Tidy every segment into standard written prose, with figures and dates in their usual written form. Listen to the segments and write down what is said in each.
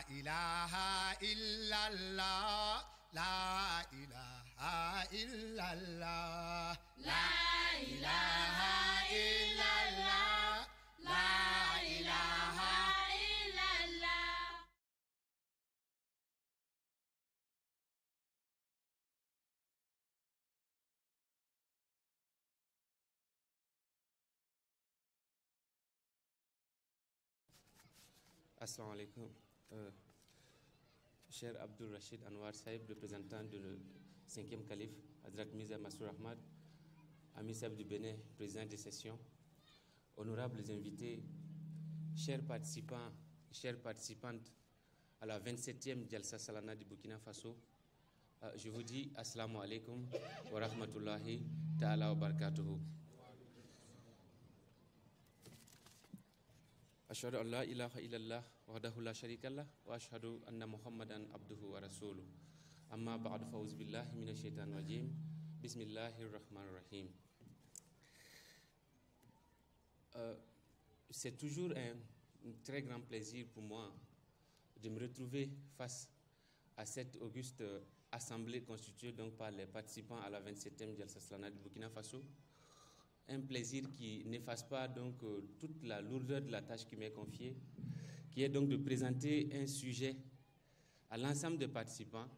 ilaha illallah, la ilaha illallah, la ilaha illallah, la ilaha illallah. Assalamu alaikum. Cher Abdul Rachid Anwar Sahib, représentant du 5e calife, Hazrat Mirza Masroor Ahmad, Ami Sahib du Bénin, président de session, honorables invités, chers participants, chères participantes à la 27e Jalsa Salana du Burkina Faso, je vous dis Assalamu alaikum wa rahmatullahi ta'ala wa barakatuhu. Ashhadu an la ilaha illallah wahdahu la sharika lah wa ashhadu anna Muhammadan abduhu wa rasuluh. Amma ba'du, fa'uzu billahi minash shaitanir rajim. Bismillahir rahmanir rahim. C'est toujours un très grand plaisir pour moi de me retrouver face à cette auguste assemblée constituée donc par les participants à la 27e Jalsa Salana du Burkina Faso. Un plaisir qui n'efface pas donc toute la lourdeur de la tâche qui m'est confiée, qui est donc de présenter un sujet à l'ensemble des participants,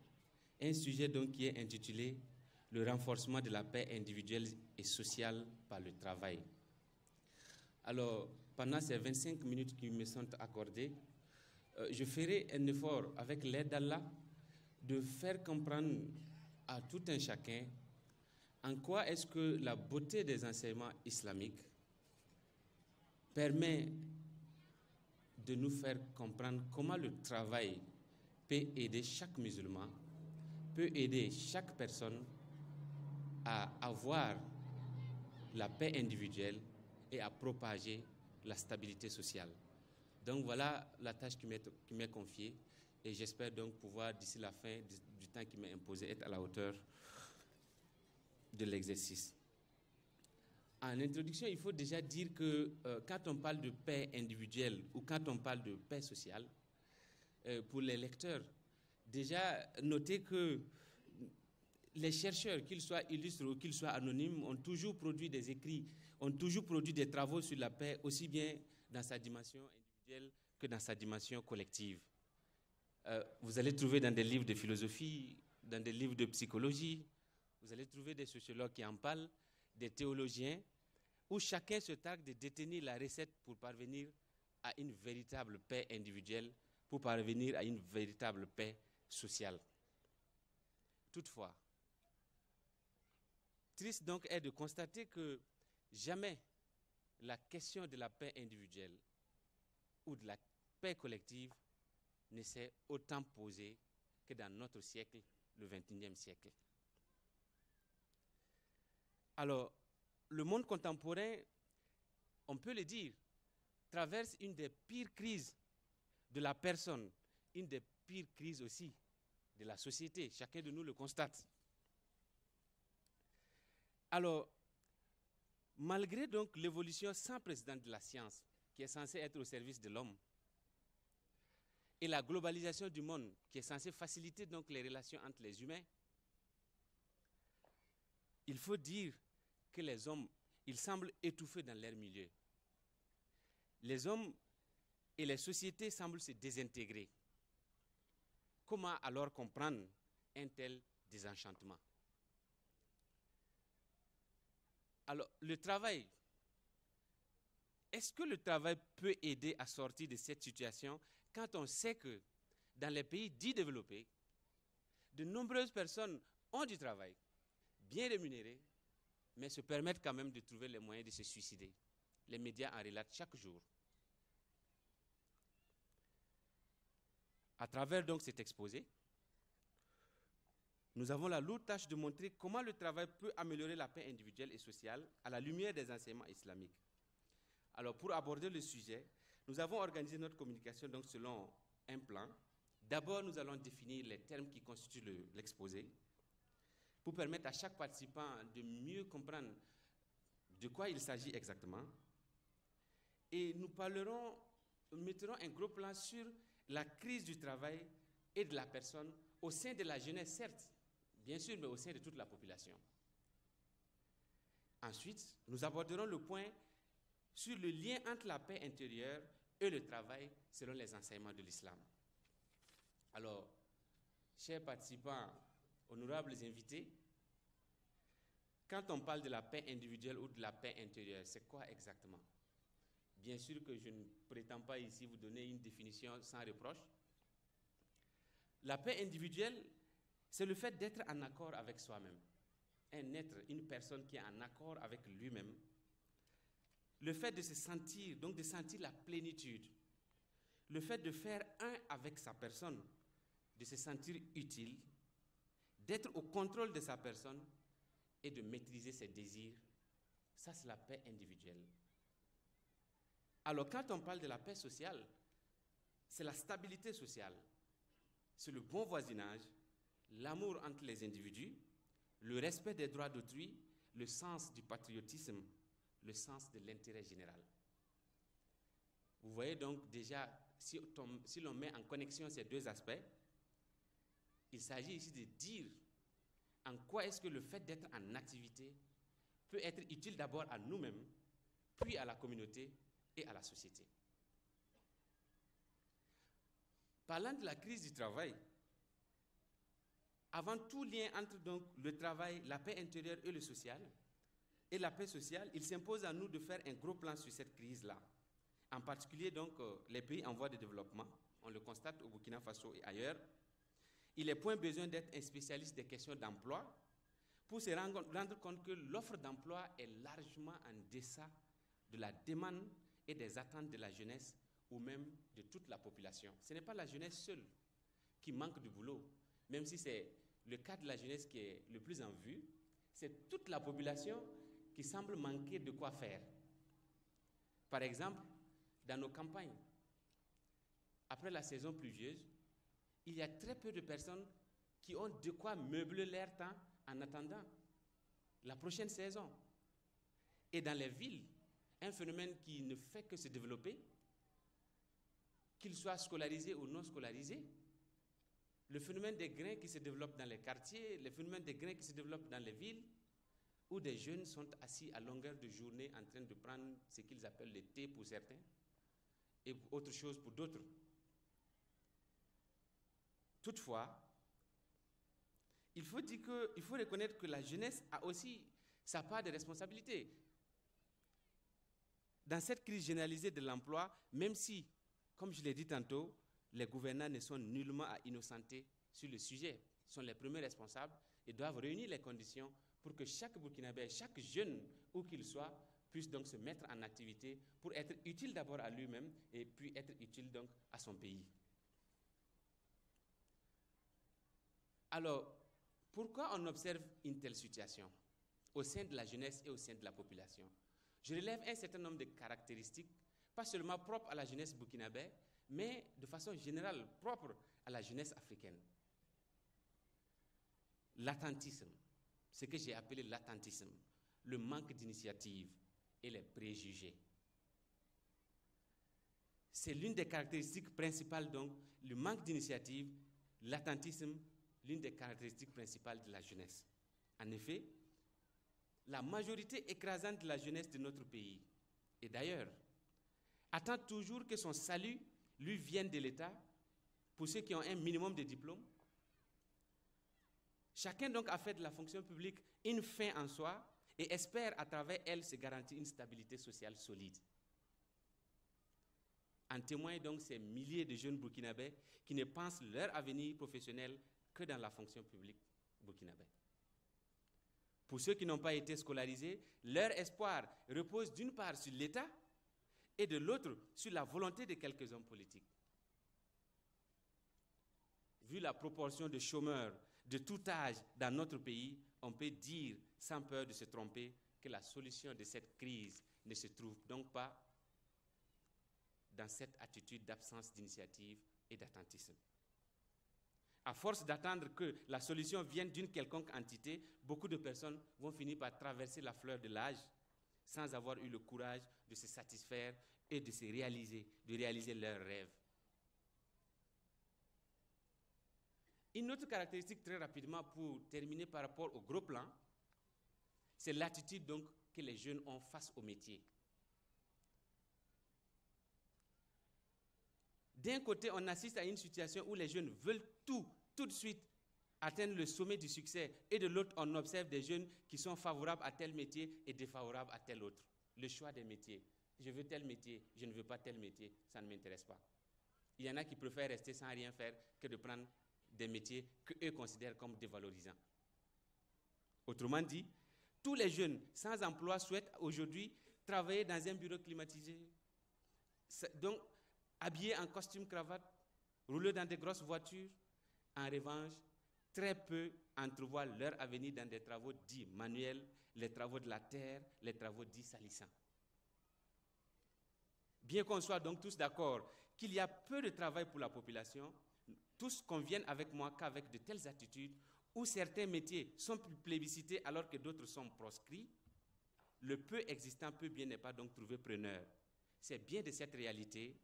un sujet donc qui est intitulé « Le renforcement de la paix individuelle et sociale par le travail ». Alors, pendant ces 25 minutes qui me sont accordées, je ferai un effort avec l'aide d'Allah de faire comprendre à tout un chacun en quoi est-ce que la beauté des enseignements islamiques permet de nous faire comprendre comment le travail peut aider chaque musulman, peut aider chaque personne à avoir la paix individuelle et à propager la stabilité sociale. Donc voilà la tâche qui m'est confiée et j'espère donc pouvoir, d'ici la fin du temps qui m'est imposé, être à la hauteur de l'exercice. En introduction, il faut déjà dire que quand on parle de paix individuelle ou quand on parle de paix sociale, pour les lecteurs, déjà notez que les chercheurs, qu'ils soient illustres ou qu'ils soient anonymes, ont toujours produit des écrits, ont toujours produit des travaux sur la paix, aussi bien dans sa dimension individuelle que dans sa dimension collective. Vous allez trouver dans des livres de philosophie, dans des livres de psychologie, vous allez trouver des sociologues qui en parlent, des théologiens, où chacun se targue de détenir la recette pour parvenir à une véritable paix individuelle, pour parvenir à une véritable paix sociale. Toutefois, triste donc est de constater que jamais la question de la paix individuelle ou de la paix collective ne s'est autant posée que dans notre siècle, le XXIe siècle. Alors, le monde contemporain, on peut le dire, traverse une des pires crises de la personne, une des pires crises aussi de la société. Chacun de nous le constate. Alors, malgré donc l'évolution sans précédent de la science, qui est censée être au service de l'homme, et la globalisation du monde, qui est censée faciliter donc les relations entre les humains, il faut dire que les hommes, ils semblent étouffés dans leur milieu. Les hommes et les sociétés semblent se désintégrer. Comment alors comprendre un tel désenchantement? Alors, le travail, est-ce que le travail peut aider à sortir de cette situation quand on sait que dans les pays dits développés, de nombreuses personnes ont du travail, bien rémunérées, mais se permettent quand même de trouver les moyens de se suicider. Les médias en relatent chaque jour. À travers donc cet exposé, nous avons la lourde tâche de montrer comment le travail peut améliorer la paix individuelle et sociale à la lumière des enseignements islamiques. Alors, pour aborder le sujet, nous avons organisé notre communication donc selon un plan. D'abord, nous allons définir les termes qui constituent l'exposé, pour permettre à chaque participant de mieux comprendre de quoi il s'agit exactement. Et nous parlerons, mettrons un gros plan sur la crise du travail et de la personne au sein de la jeunesse, certes, bien sûr, mais au sein de toute la population. Ensuite, nous aborderons le point sur le lien entre la paix intérieure et le travail selon les enseignements de l'islam. Alors, chers participants, honorables invités, quand on parle de la paix individuelle ou de la paix intérieure, c'est quoi exactement? Bien sûr que je ne prétends pas ici vous donner une définition sans reproche. La paix individuelle, c'est le fait d'être en accord avec soi-même. Un être, une personne qui est en accord avec lui-même. Le fait de se sentir, donc de sentir la plénitude. Le fait de faire un avec sa personne, de se sentir utile, d'être au contrôle de sa personne et de maîtriser ses désirs. Ça, c'est la paix individuelle. Alors, quand on parle de la paix sociale, c'est la stabilité sociale, c'est le bon voisinage, l'amour entre les individus, le respect des droits d'autrui, le sens du patriotisme, le sens de l'intérêt général. Vous voyez donc déjà, si l'on met en connexion ces deux aspects, il s'agit ici de dire en quoi est-ce que le fait d'être en activité peut être utile d'abord à nous-mêmes, puis à la communauté et à la société. Parlant de la crise du travail, avant tout lien entre donc le travail, la paix intérieure et le social, et la paix sociale, il s'impose à nous de faire un gros plan sur cette crise-là. En particulier donc les pays en voie de développement, on le constate au Burkina Faso et ailleurs. Il n'est point besoin d'être un spécialiste des questions d'emploi pour se rendre compte que l'offre d'emploi est largement en deçà de la demande et des attentes de la jeunesse ou même de toute la population. Ce n'est pas la jeunesse seule qui manque de boulot, même si c'est le cas de la jeunesse qui est le plus en vue, c'est toute la population qui semble manquer de quoi faire. Par exemple, dans nos campagnes, après la saison pluvieuse, il y a très peu de personnes qui ont de quoi meubler leur temps en attendant la prochaine saison. Et dans les villes, un phénomène qui ne fait que se développer, qu'ils soient scolarisés ou non scolarisés, le phénomène des grains qui se développe dans les quartiers, le phénomène des grains qui se développe dans les villes, où des jeunes sont assis à longueur de journée en train de prendre ce qu'ils appellent le thé pour certains et autre chose pour d'autres. Toutefois, il faut dire que, il faut reconnaître que la jeunesse a aussi sa part de responsabilité. Dans cette crise généralisée de l'emploi, même si, comme je l'ai dit tantôt, les gouvernants ne sont nullement à innocenter sur le sujet, sont les premiers responsables et doivent réunir les conditions pour que chaque Burkinabé, chaque jeune, où qu'il soit, puisse donc se mettre en activité pour être utile d'abord à lui-même et puis être utile donc à son pays. Alors, pourquoi on observe une telle situation au sein de la jeunesse et au sein de la population? Je relève un certain nombre de caractéristiques, pas seulement propres à la jeunesse burkinabé, mais de façon générale propre à la jeunesse africaine. L'attentisme, ce que j'ai appelé l'attentisme, le manque d'initiative et les préjugés. C'est l'une des caractéristiques principales, donc, le manque d'initiative, l'attentisme, l'une des caractéristiques principales de la jeunesse. En effet, la majorité écrasante de la jeunesse de notre pays, et d'ailleurs, attend toujours que son salut lui vienne de l'État, pour ceux qui ont un minimum de diplômes. Chacun donc a fait de la fonction publique une fin en soi et espère à travers elle se garantir une stabilité sociale solide. En témoignent donc ces milliers de jeunes Burkinabés qui ne pensent leur avenir professionnel que dans la fonction publique burkinabé. Pour ceux qui n'ont pas été scolarisés, leur espoir repose d'une part sur l'État et de l'autre sur la volonté de quelques hommes politiques. Vu la proportion de chômeurs de tout âge dans notre pays, on peut dire sans peur de se tromper que la solution de cette crise ne se trouve donc pas dans cette attitude d'absence d'initiative et d'attentisme. À force d'attendre que la solution vienne d'une quelconque entité, beaucoup de personnes vont finir par traverser la fleur de l'âge sans avoir eu le courage de se satisfaire et de se réaliser, de réaliser leurs rêves. Une autre caractéristique très rapidement pour terminer par rapport au gros plan, c'est l'attitude donc que les jeunes ont face au métier. D'un côté, on assiste à une situation où les jeunes veulent tout de suite atteindre le sommet du succès, et de l'autre, on observe des jeunes qui sont favorables à tel métier et défavorables à tel autre. Le choix des métiers. Je veux tel métier, je ne veux pas tel métier, ça ne m'intéresse pas. Il y en a qui préfèrent rester sans rien faire que de prendre des métiers qu'eux considèrent comme dévalorisants. Autrement dit, tous les jeunes sans emploi souhaitent aujourd'hui travailler dans un bureau climatisé, donc habillés en costume cravate, rouler dans des grosses voitures. En revanche, très peu entrevoient leur avenir dans des travaux dits manuels, les travaux de la terre, les travaux dits salissants. Bien qu'on soit donc tous d'accord qu'il y a peu de travail pour la population, tous conviennent avec moi qu'avec de telles attitudes, où certains métiers sont plébiscités alors que d'autres sont proscrits, le peu existant peut bien n'est pas donc trouvé preneur. C'est bien de cette réalité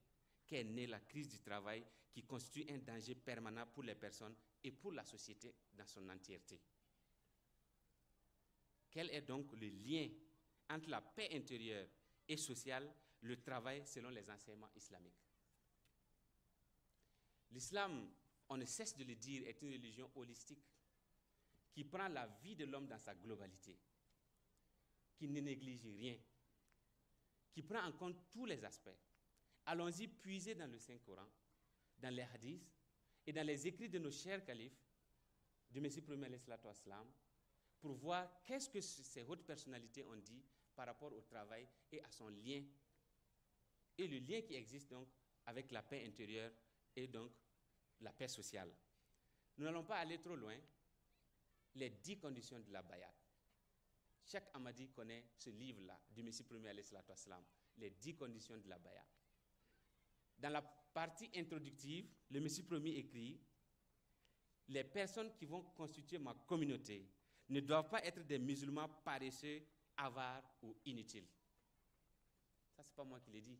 qu'est née la crise du travail qui constitue un danger permanent pour les personnes et pour la société dans son entièreté. Quel est donc le lien entre la paix intérieure et sociale, le travail selon les enseignements islamiques? L'islam, on ne cesse de le dire, est une religion holistique qui prend la vie de l'homme dans sa globalité, qui ne néglige rien, qui prend en compte tous les aspects. Allons-y puiser dans le Saint-Coran, dans les hadiths et dans les écrits de nos chers califes, du Messie premier alayhi salatu wassalam, pour voir qu'est-ce que ces hautes personnalités ont dit par rapport au travail et à son lien, et le lien qui existe donc avec la paix intérieure et donc la paix sociale. Nous n'allons pas aller trop loin. Les 10 conditions de la bayat. Chaque Ahmadi connaît ce livre-là du Messie premier alayhi salatu wassalam, les 10 conditions de la bayat. Dans la partie introductive, le Messie premier écrit: les personnes qui vont constituer ma communauté ne doivent pas être des musulmans paresseux, avares ou inutiles. Ça, ce n'est pas moi qui l'ai dit.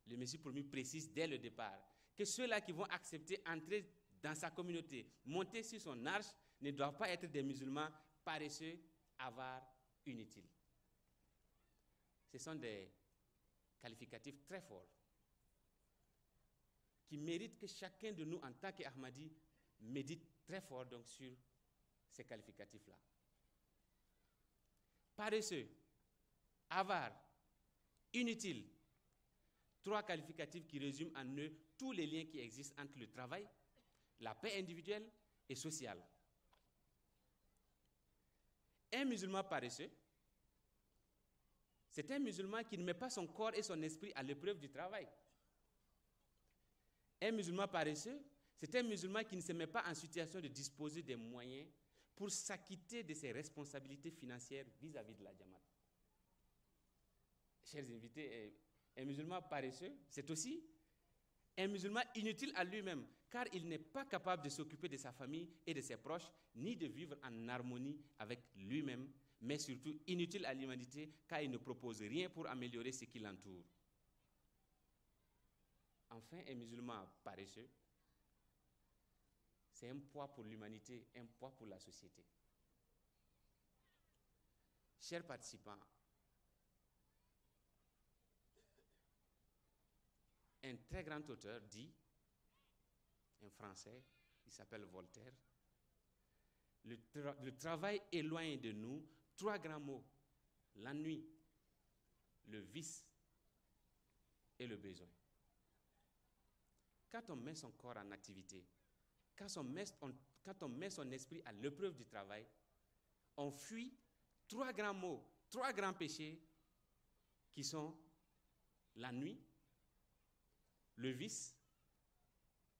Le Messie premier précise dès le départ que ceux-là qui vont accepter entrer dans sa communauté, monter sur son arche, ne doivent pas être des musulmans paresseux, avares, inutiles. Ce sont des qualificatifs très forts qui méritent que chacun de nous, en tant qu'Ahmadi, médite très fort donc sur ces qualificatifs-là. Paresseux, avare, inutile. 3 qualificatifs qui résument en eux tous les liens qui existent entre le travail, la paix individuelle et sociale. Un musulman paresseux, c'est un musulman qui ne met pas son corps et son esprit à l'épreuve du travail. Un musulman paresseux, c'est un musulman qui ne se met pas en situation de disposer des moyens pour s'acquitter de ses responsabilités financières vis-à-vis de la Jamaat. Chers invités, un musulman paresseux, c'est aussi un musulman inutile à lui-même, car il n'est pas capable de s'occuper de sa famille et de ses proches, ni de vivre en harmonie avec lui-même, mais surtout inutile à l'humanité, car il ne propose rien pour améliorer ce qui l'entoure. Enfin, un musulman paresseux, c'est un poids pour l'humanité, un poids pour la société. Chers participants, un très grand auteur dit, un Français, il s'appelle Voltaire, le travail éloigne de nous 3 grands mots, l'ennui, le vice et le besoin. Quand on met son corps en activité, quand on met son esprit à l'épreuve du travail, on fuit 3 grands mots, 3 grands péchés qui sont l'ennui, le vice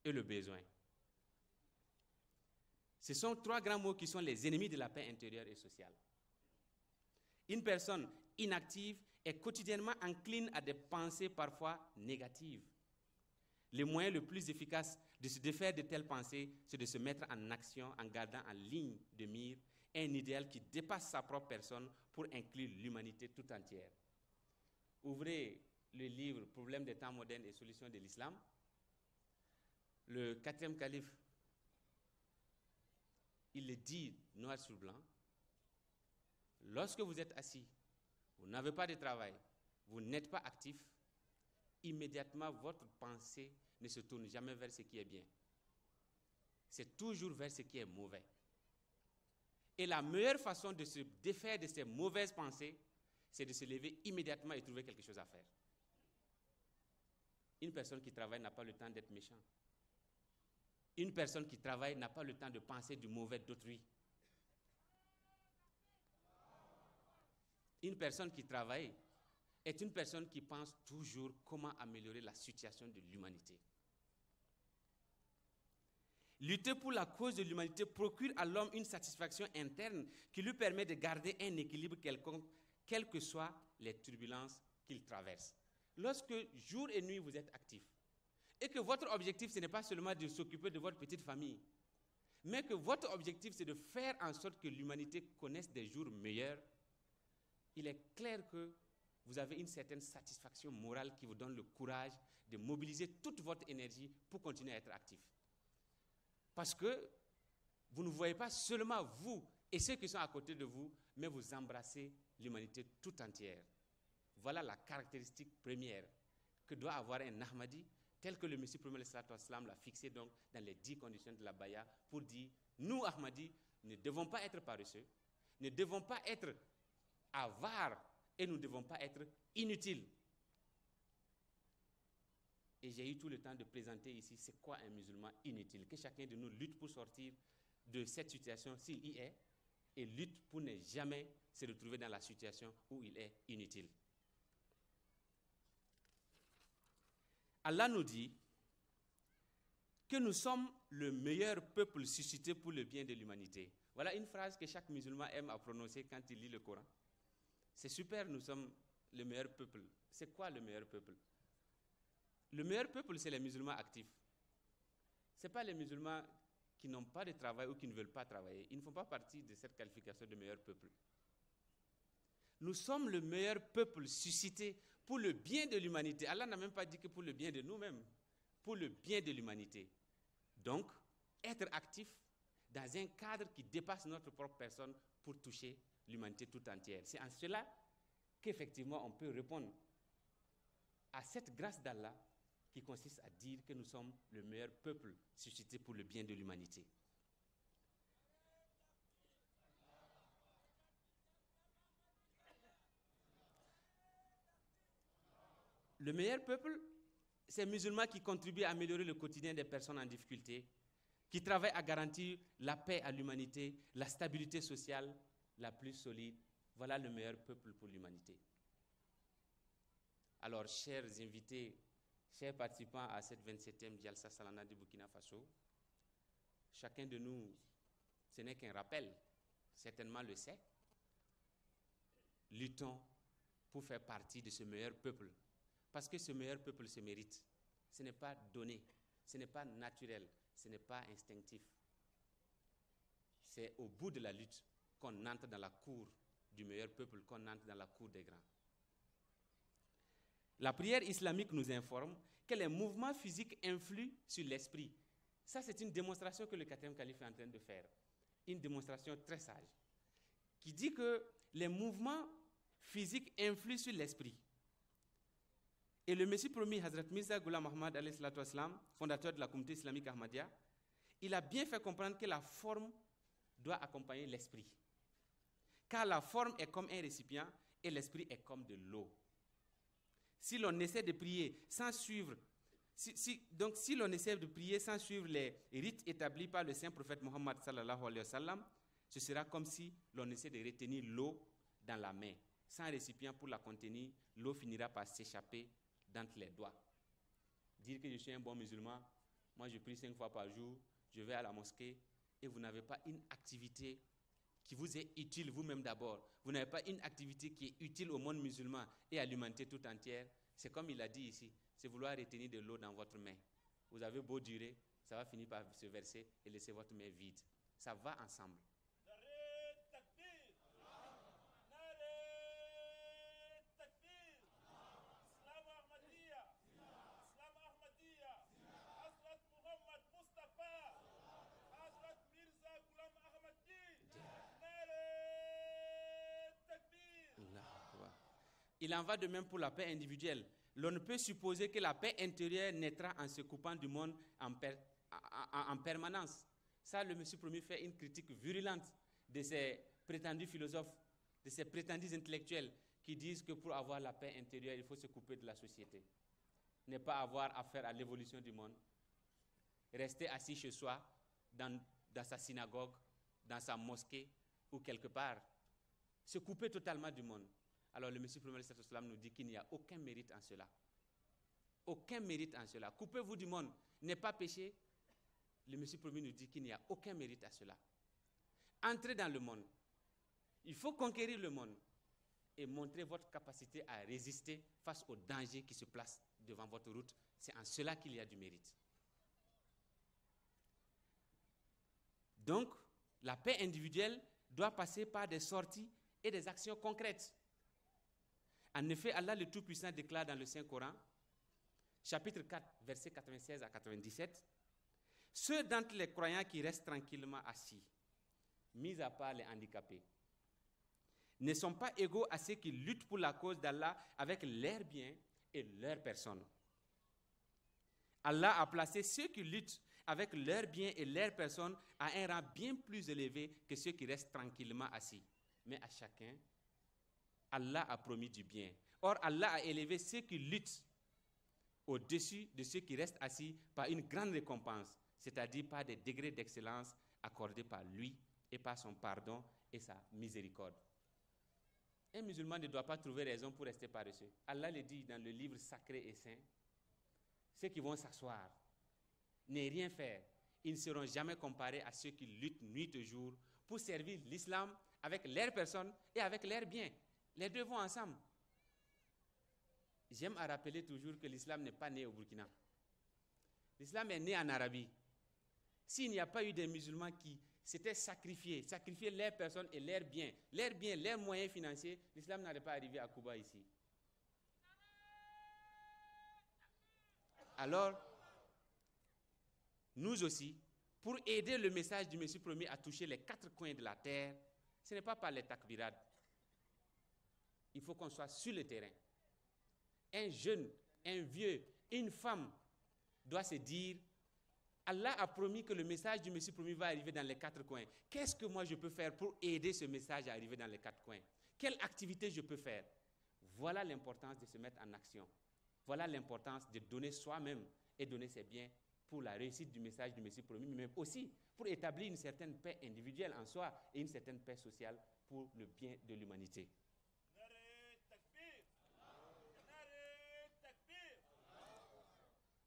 et le besoin. Ce sont 3 grands mots qui sont les ennemis de la paix intérieure et sociale. Une personne inactive est quotidiennement encline à des pensées parfois négatives. Le moyen le plus efficace de se défaire de telles pensées, c'est de se mettre en action en gardant en ligne de mire un idéal qui dépasse sa propre personne pour inclure l'humanité tout entière. Ouvrez le livre « Problèmes des temps modernes et solutions de l'islam ». Le 4e calife, Il le dit noir sur blanc. Lorsque vous êtes assis, vous n'avez pas de travail, vous n'êtes pas actif, immédiatement votre pensée ne se tourne jamais vers ce qui est bien. C'est toujours vers ce qui est mauvais. Et la meilleure façon de se défaire de ces mauvaises pensées, c'est de se lever immédiatement et trouver quelque chose à faire. Une personne qui travaille n'a pas le temps d'être méchant. Une personne qui travaille n'a pas le temps de penser du mauvais d'autrui. Une personne qui travaille est une personne qui pense toujours comment améliorer la situation de l'humanité. Lutter pour la cause de l'humanité procure à l'homme une satisfaction interne qui lui permet de garder un équilibre quelconque, quelles que soient les turbulences qu'il traverse. Lorsque jour et nuit vous êtes actif et que votre objectif ce n'est pas seulement de s'occuper de votre petite famille, mais que votre objectif c'est de faire en sorte que l'humanité connaisse des jours meilleurs, il est clair que vous avez une certaine satisfaction morale qui vous donne le courage de mobiliser toute votre énergie pour continuer à être actif. Parce que vous ne voyez pas seulement vous et ceux qui sont à côté de vous, mais vous embrassez l'humanité tout entière. Voilà la caractéristique première que doit avoir un Ahmadi, tel que le Messie premier l'a fixé donc dans les 10 conditions de la Baya, pour dire, nous Ahmadis ne devons pas être paresseux, ne devons pas être avares et nous ne devons pas être inutiles. Et j'ai eu tout le temps de présenter ici c'est quoi un musulman inutile, que chacun de nous lutte pour sortir de cette situation s'il y est, et lutte pour ne jamais se retrouver dans la situation où il est inutile. Allah nous dit que nous sommes le meilleur peuple suscité pour le bien de l'humanité. Voilà une phrase que chaque musulman aime à prononcer quand il lit le Coran. C'est super, nous sommes le meilleur peuple. C'est quoi le meilleur peuple? Le meilleur peuple, c'est les musulmans actifs. Ce n'est pas les musulmans qui n'ont pas de travail ou qui ne veulent pas travailler. Ils ne font pas partie de cette qualification de meilleur peuple. Nous sommes le meilleur peuple suscité pour le bien de l'humanité. Allah n'a même pas dit que pour le bien de nous-mêmes, pour le bien de l'humanité. Donc, être actif dans un cadre qui dépasse notre propre personne pour toucher l'humanité tout entière. C'est en cela qu'effectivement on peut répondre à cette grâce d'Allah qui consiste à dire que nous sommes le meilleur peuple suscité pour le bien de l'humanité. Le meilleur peuple, c'est les musulmans qui contribuent à améliorer le quotidien des personnes en difficulté, qui travaillent à garantir la paix à l'humanité, la stabilité sociale la plus solide. Voilà le meilleur peuple pour l'humanité. Alors, chers invités, chers participants à cette 27e Jalsa Salana du Burkina Faso, chacun de nous, ce n'est qu'un rappel, certainement le sait. Luttons pour faire partie de ce meilleur peuple, parce que ce meilleur peuple se mérite. Ce n'est pas donné, ce n'est pas naturel, ce n'est pas instinctif. C'est au bout de la lutte qu'on entre dans la cour du meilleur peuple, qu'on entre dans la cour des grands. La prière islamique nous informe que les mouvements physiques influent sur l'esprit. Ça, c'est une démonstration que le 4e calife est en train de faire. Une démonstration très sage, qui dit que les mouvements physiques influent sur l'esprit. Et le Messie promis, Hazrat Mirza Ghulam Ahmad, alayhi salatu wassalam, fondateur de la communauté islamique Ahmadiyya, il a bien fait comprendre que la forme doit accompagner l'esprit. Car la forme est comme un récipient et l'esprit est comme de l'eau. Si l'on essaie de prier sans suivre, si l'on essaie de prier sans suivre les rites établis par le saint prophète Mohammed sallallahu alayhi wa sallam, ce sera comme si l'on essaie de retenir l'eau dans la main. Sans récipient pour la contenir, l'eau finira par s'échapper d'entre les doigts. Dire que je suis un bon musulman, moi je prie 5 fois par jour, je vais à la mosquée, et vous n'avez pas une activité qui vous est utile vous-même d'abord. Vous n'avez pas une activité qui est utile au monde musulman et à l'humanité tout entière. C'est comme il a dit ici, c'est vouloir retenir de l'eau dans votre main. Vous avez beau durer, ça va finir par se verser et laisser votre main vide. Ça va ensemble. Il en va de même pour la paix individuelle. L'on ne peut supposer que la paix intérieure naîtra en se coupant du monde en permanence. Ça, le Messie promis fait une critique virulente de ces prétendus philosophes, de ces prétendus intellectuels qui disent que pour avoir la paix intérieure, il faut se couper de la société. Ne pas avoir affaire à l'évolution du monde. Rester assis chez soi, dans sa synagogue, dans sa mosquée ou quelque part. Se couper totalement du monde. Alors le Messie promis nous dit qu'il n'y a aucun mérite en cela. Aucun mérite en cela. Coupez-vous du monde, n'est pas péché. Le Messie promis nous dit qu'il n'y a aucun mérite à cela. Entrez dans le monde. Il faut conquérir le monde et montrer votre capacité à résister face aux dangers qui se placent devant votre route. C'est en cela qu'il y a du mérite. Donc, la paix individuelle doit passer par des sorties et des actions concrètes. En effet, Allah le Tout-Puissant déclare dans le Saint-Coran, chapitre 4, versets 96 à 97, « Ceux d'entre les croyants qui restent tranquillement assis, mis à part les handicapés, ne sont pas égaux à ceux qui luttent pour la cause d'Allah avec leurs biens et leurs personnes. Allah a placé ceux qui luttent avec leurs biens et leurs personnes à un rang bien plus élevé que ceux qui restent tranquillement assis. Mais à chacun, Allah a promis du bien. Or, Allah a élevé ceux qui luttent au-dessus de ceux qui restent assis par une grande récompense, c'est-à-dire par des degrés d'excellence accordés par lui et par son pardon et sa miséricorde. Un musulman ne doit pas trouver raison pour rester paresseux. Allah le dit dans le livre sacré et saint, ceux qui vont s'asseoir, ne rien faire, ils ne seront jamais comparés à ceux qui luttent nuit et jour pour servir l'islam avec leur personne et avec leurs biens. Les deux vont ensemble. J'aime à rappeler toujours que l'islam n'est pas né au Burkina. L'islam est né en Arabie. S'il n'y a pas eu des musulmans qui s'étaient sacrifiés, sacrifiés leurs personnes et leurs biens, leurs moyens financiers, l'islam n'allait pas arriver à Cuba ici. Alors, nous aussi, pour aider le message du Messie promis à toucher les quatre coins de la terre, ce n'est pas par les takbirats. Il faut qu'on soit sur le terrain. Un jeune, un vieux, une femme doit se dire, Allah a promis que le message du Messie promis va arriver dans les quatre coins. Qu'est-ce que moi je peux faire pour aider ce message à arriver dans les quatre coins? Quelle activité je peux faire? Voilà l'importance de se mettre en action. Voilà l'importance de donner soi-même et donner ses biens pour la réussite du message du Messie promis, mais aussi pour établir une certaine paix individuelle en soi et une certaine paix sociale pour le bien de l'humanité.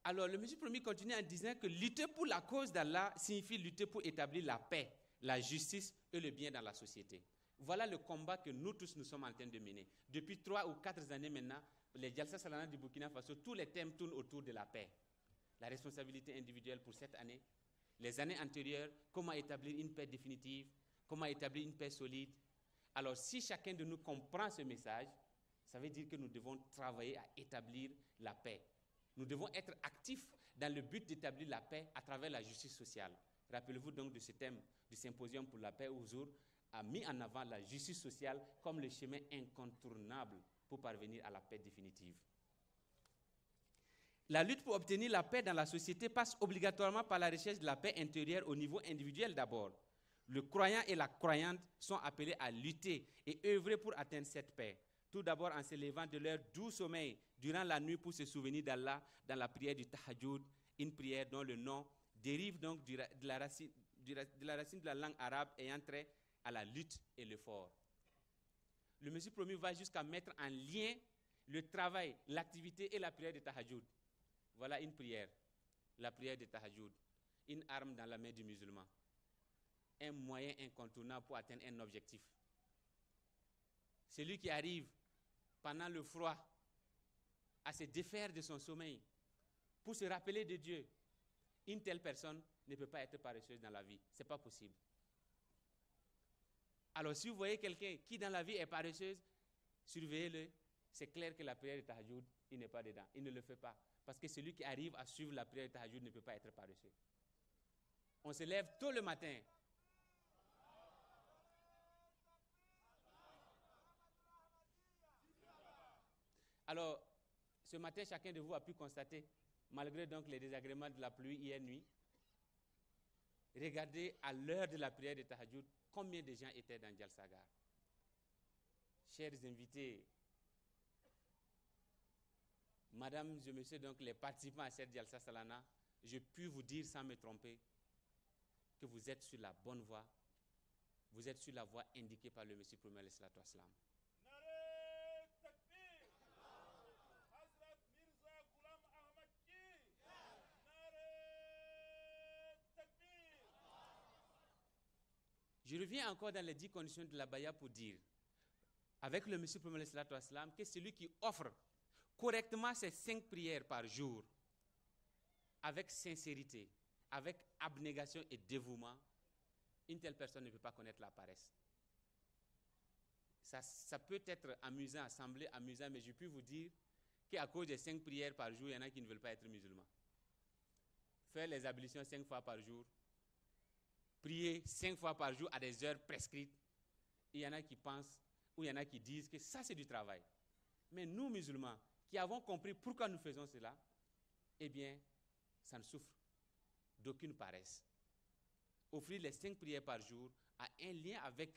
Alors, le Messie promis continue en disant que lutter pour la cause d'Allah signifie lutter pour établir la paix, la justice et le bien dans la société. Voilà le combat que nous tous nous sommes en train de mener. Depuis 3 ou 4 années maintenant, les Jalsa Salana du Burkina Faso, tous les thèmes tournent autour de la paix. La responsabilité individuelle pour cette année, les années antérieures, comment établir une paix définitive, comment établir une paix solide. Alors, si chacun de nous comprend ce message, ça veut dire que nous devons travailler à établir la paix. Nous devons être actifs dans le but d'établir la paix à travers la justice sociale. Rappelez-vous donc de ce thème du symposium pour la paix où Huzur a mis en avant la justice sociale comme le chemin incontournable pour parvenir à la paix définitive. La lutte pour obtenir la paix dans la société passe obligatoirement par la recherche de la paix intérieure au niveau individuel d'abord. Le croyant et la croyante sont appelés à lutter et œuvrer pour atteindre cette paix. Tout d'abord en s'élevant de leur doux sommeil durant la nuit pour se souvenir d'Allah dans la prière du Tahajjud, une prière dont le nom dérive donc de la racine de la langue arabe ayant trait à la lutte et l'effort. Le Messie promis va jusqu'à mettre en lien le travail, l'activité et la prière du Tahajjud. Voilà une prière, la prière du Tahajjud, une arme dans la main du musulman, un moyen incontournable pour atteindre un objectif. Celui qui arrive pendant le froid à se défaire de son sommeil pour se rappeler de Dieu, une telle personne ne peut pas être paresseuse dans la vie. Ce n'est pas possible. Alors si vous voyez quelqu'un qui dans la vie est paresseuse, surveillez-le. C'est clair que la prière de Tahajjud, il n'est pas dedans. Il ne le fait pas. Parce que celui qui arrive à suivre la prière de Tahajjud ne peut pas être paresseux. On se lève tôt le matin. Alors, ce matin, chacun de vous a pu constater, malgré donc les désagréments de la pluie hier nuit, regardez à l'heure de la prière de Tahajjud, combien de gens étaient dans Jalsaghar. Chers invités, madame et messieurs, donc les participants à cette Jalsa Salana, je puis vous dire sans me tromper que vous êtes sur la bonne voie, vous êtes sur la voie indiquée par le Messie premier, alayhi salatu wassalam. Je reviens encore dans les 10 conditions de la baya pour dire, avec le Messie premier, alayhi salatu wassalam, que celui qui offre correctement ses 5 prières par jour, avec sincérité, avec abnégation et dévouement, une telle personne ne peut pas connaître la paresse. Ça peut être amusant, sembler amusant, mais je peux vous dire qu'à cause des 5 prières par jour, il y en a qui ne veulent pas être musulmans. Faire les ablutions 5 fois par jour, prier 5 fois par jour à des heures prescrites, il y en a qui pensent ou il y en a qui disent que ça c'est du travail. Mais nous musulmans, qui avons compris pourquoi nous faisons cela, eh bien, ça ne souffre d'aucune paresse. Offrir les 5 prières par jour a un lien avec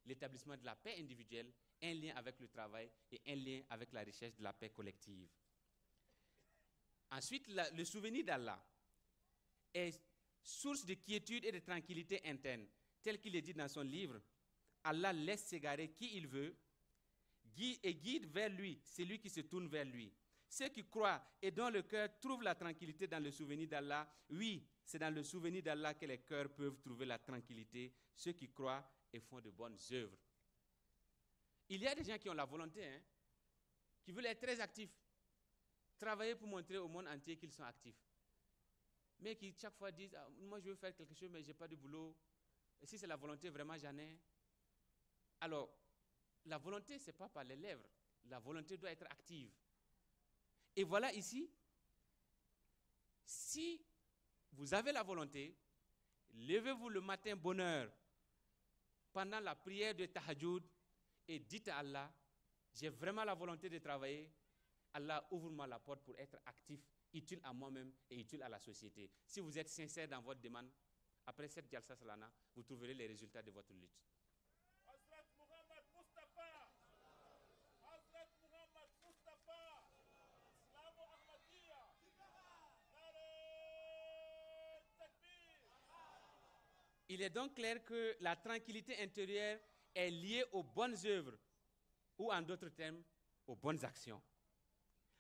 l'établissement de la paix individuelle, un lien avec le travail et un lien avec la recherche de la paix collective. Ensuite, le souvenir d'Allah est source de quiétude et de tranquillité interne, tel qu'il est dit dans son livre. Allah laisse s'égarer qui il veut et guide vers lui celui qui se tourne vers lui. Ceux qui croient et dont le cœur trouve la tranquillité dans le souvenir d'Allah, oui, c'est dans le souvenir d'Allah que les cœurs peuvent trouver la tranquillité, ceux qui croient et font de bonnes œuvres. Il y a des gens qui ont la volonté, hein, qui veulent être très actifs, travailler pour montrer au monde entier qu'ils sont actifs, mais qui chaque fois disent ah, « moi je veux faire quelque chose mais je n'ai pas de boulot, et si c'est la volonté vraiment j'en ai ». Alors, la volonté, ce n'est pas par les lèvres, la volonté doit être active. Et voilà ici, si vous avez la volonté, levez-vous le matin bonne heure pendant la prière de Tahajjud et dites à Allah, j'ai vraiment la volonté de travailler, Allah ouvre-moi la porte pour être actif, utile à moi-même et utile à la société. Si vous êtes sincère dans votre demande, après cette Jalsa Salana, vous trouverez les résultats de votre lutte. Il est donc clair que la tranquillité intérieure est liée aux bonnes œuvres, ou en d'autres termes, aux bonnes actions.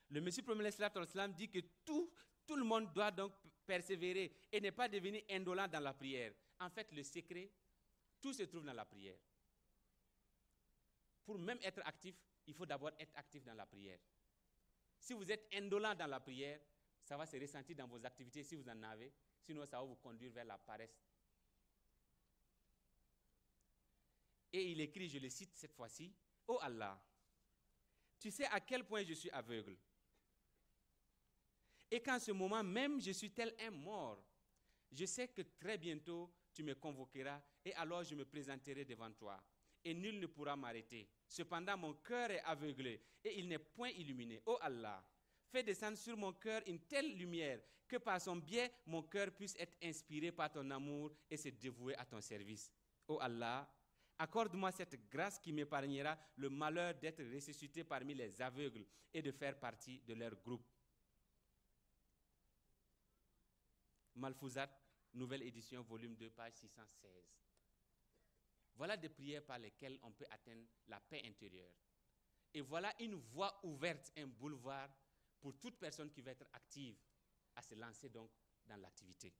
Le Messie premier l'Islam dit que tout le monde doit donc persévérer et ne pas devenir indolent dans la prière. En fait, le secret, tout se trouve dans la prière. Pour même être actif, il faut d'abord être actif dans la prière. Si vous êtes indolent dans la prière, ça va se ressentir dans vos activités si vous en avez, sinon ça va vous conduire vers la paresse. Et il écrit, je le cite cette fois-ci, « Ô Allah, tu sais à quel point je suis aveugle. Et qu'en ce moment même, je suis tel un mort. Je sais que très bientôt, tu me convoqueras et alors je me présenterai devant toi. Et nul ne pourra m'arrêter. Cependant, mon cœur est aveuglé et il n'est point illuminé. Ô Allah, fais descendre sur mon cœur une telle lumière que par son biais, mon cœur puisse être inspiré par ton amour et se dévouer à ton service. Ô Allah, accorde-moi cette grâce qui m'épargnera le malheur d'être ressuscité parmi les aveugles et de faire partie de leur groupe. » Malfouzat, nouvelle édition, volume 2, page 616. Voilà des prières par lesquelles on peut atteindre la paix intérieure. Et voilà une voie ouverte, un boulevard pour toute personne qui veut être active, à se lancer donc dans l'activité.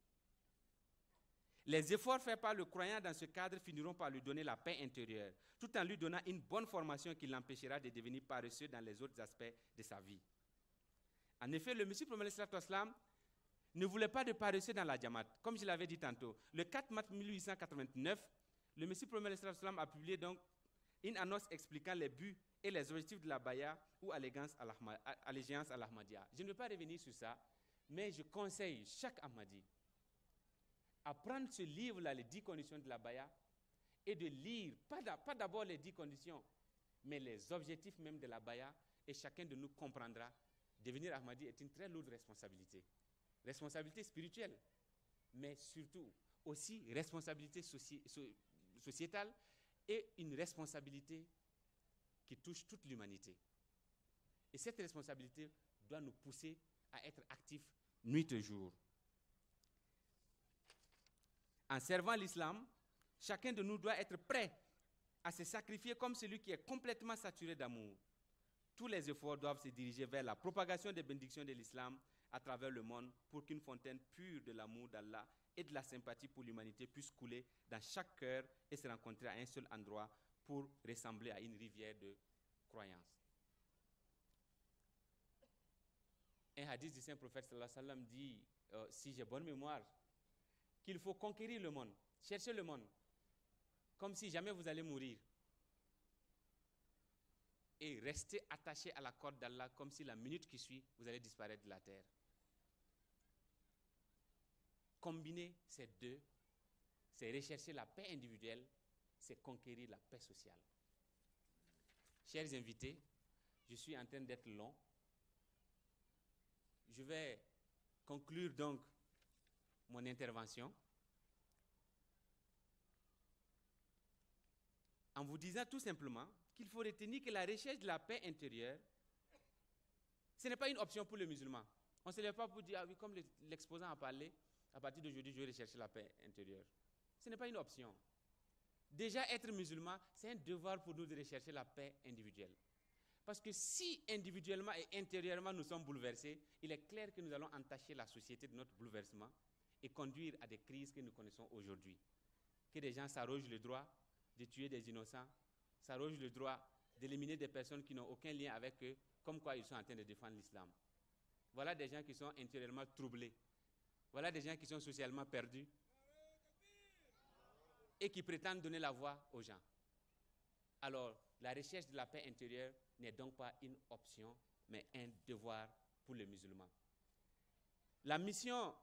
Les efforts faits par le croyant dans ce cadre finiront par lui donner la paix intérieure, tout en lui donnant une bonne formation qui l'empêchera de devenir paresseux dans les autres aspects de sa vie. En effet, le Messie premier ne voulait pas de paresseux dans la Jamaat, comme je l'avais dit tantôt. Le 4 mars 1889, le Messie premier a publié donc une annonce expliquant les buts et les objectifs de la Baya ou allégeance à l'Ahmadiyya. Je ne vais pas revenir sur ça, mais je conseille chaque Ahmadi à prendre ce livre-là, les 10 conditions de la Baya, et de lire, pas d'abord les 10 conditions, mais les objectifs même de la Baya, Et chacun de nous comprendra, devenir Ahmadi est une très lourde responsabilité. Responsabilité spirituelle, mais surtout aussi responsabilité sociétale et une responsabilité qui touche toute l'humanité. Et cette responsabilité doit nous pousser à être actifs nuit et jour. En servant l'islam, chacun de nous doit être prêt à se sacrifier comme celui qui est complètement saturé d'amour. Tous les efforts doivent se diriger vers la propagation des bénédictions de l'islam à travers le monde pour qu'une fontaine pure de l'amour d'Allah et de la sympathie pour l'humanité puisse couler dans chaque cœur et se rencontrer à un seul endroit pour ressembler à une rivière de croyance. Un hadith du saint prophète sallallahu alayhi wa sallam dit, si j'ai bonne mémoire, qu'il faut conquérir le monde, chercher le monde, comme si jamais vous allez mourir. Et rester attaché à la corde d'Allah comme si la minute qui suit, vous allez disparaître de la terre. Combiner ces deux, c'est rechercher la paix individuelle, c'est conquérir la paix sociale. Chers invités, je suis en train d'être long. Je vais conclure donc mon intervention en vous disant tout simplement qu'il faut retenir que la recherche de la paix intérieure, ce n'est pas une option pour le musulman. On ne se lève pas pour dire, ah oui, comme l'exposant a parlé, à partir d'aujourd'hui, je vais rechercher la paix intérieure. Ce n'est pas une option. Déjà, être musulman, c'est un devoir pour nous de rechercher la paix individuelle. Parce que si individuellement et intérieurement nous sommes bouleversés, il est clair que nous allons entacher la société de notre bouleversement et conduire à des crises que nous connaissons aujourd'hui. Que des gens s'arrogent le droit de tuer des innocents, s'arrogent le droit d'éliminer des personnes qui n'ont aucun lien avec eux, comme quoi ils sont en train de défendre l'islam. Voilà des gens qui sont intérieurement troublés. Voilà des gens qui sont socialement perdus et qui prétendent donner la voix aux gens. Alors, la recherche de la paix intérieure n'est donc pas une option, mais un devoir pour les musulmans. La mission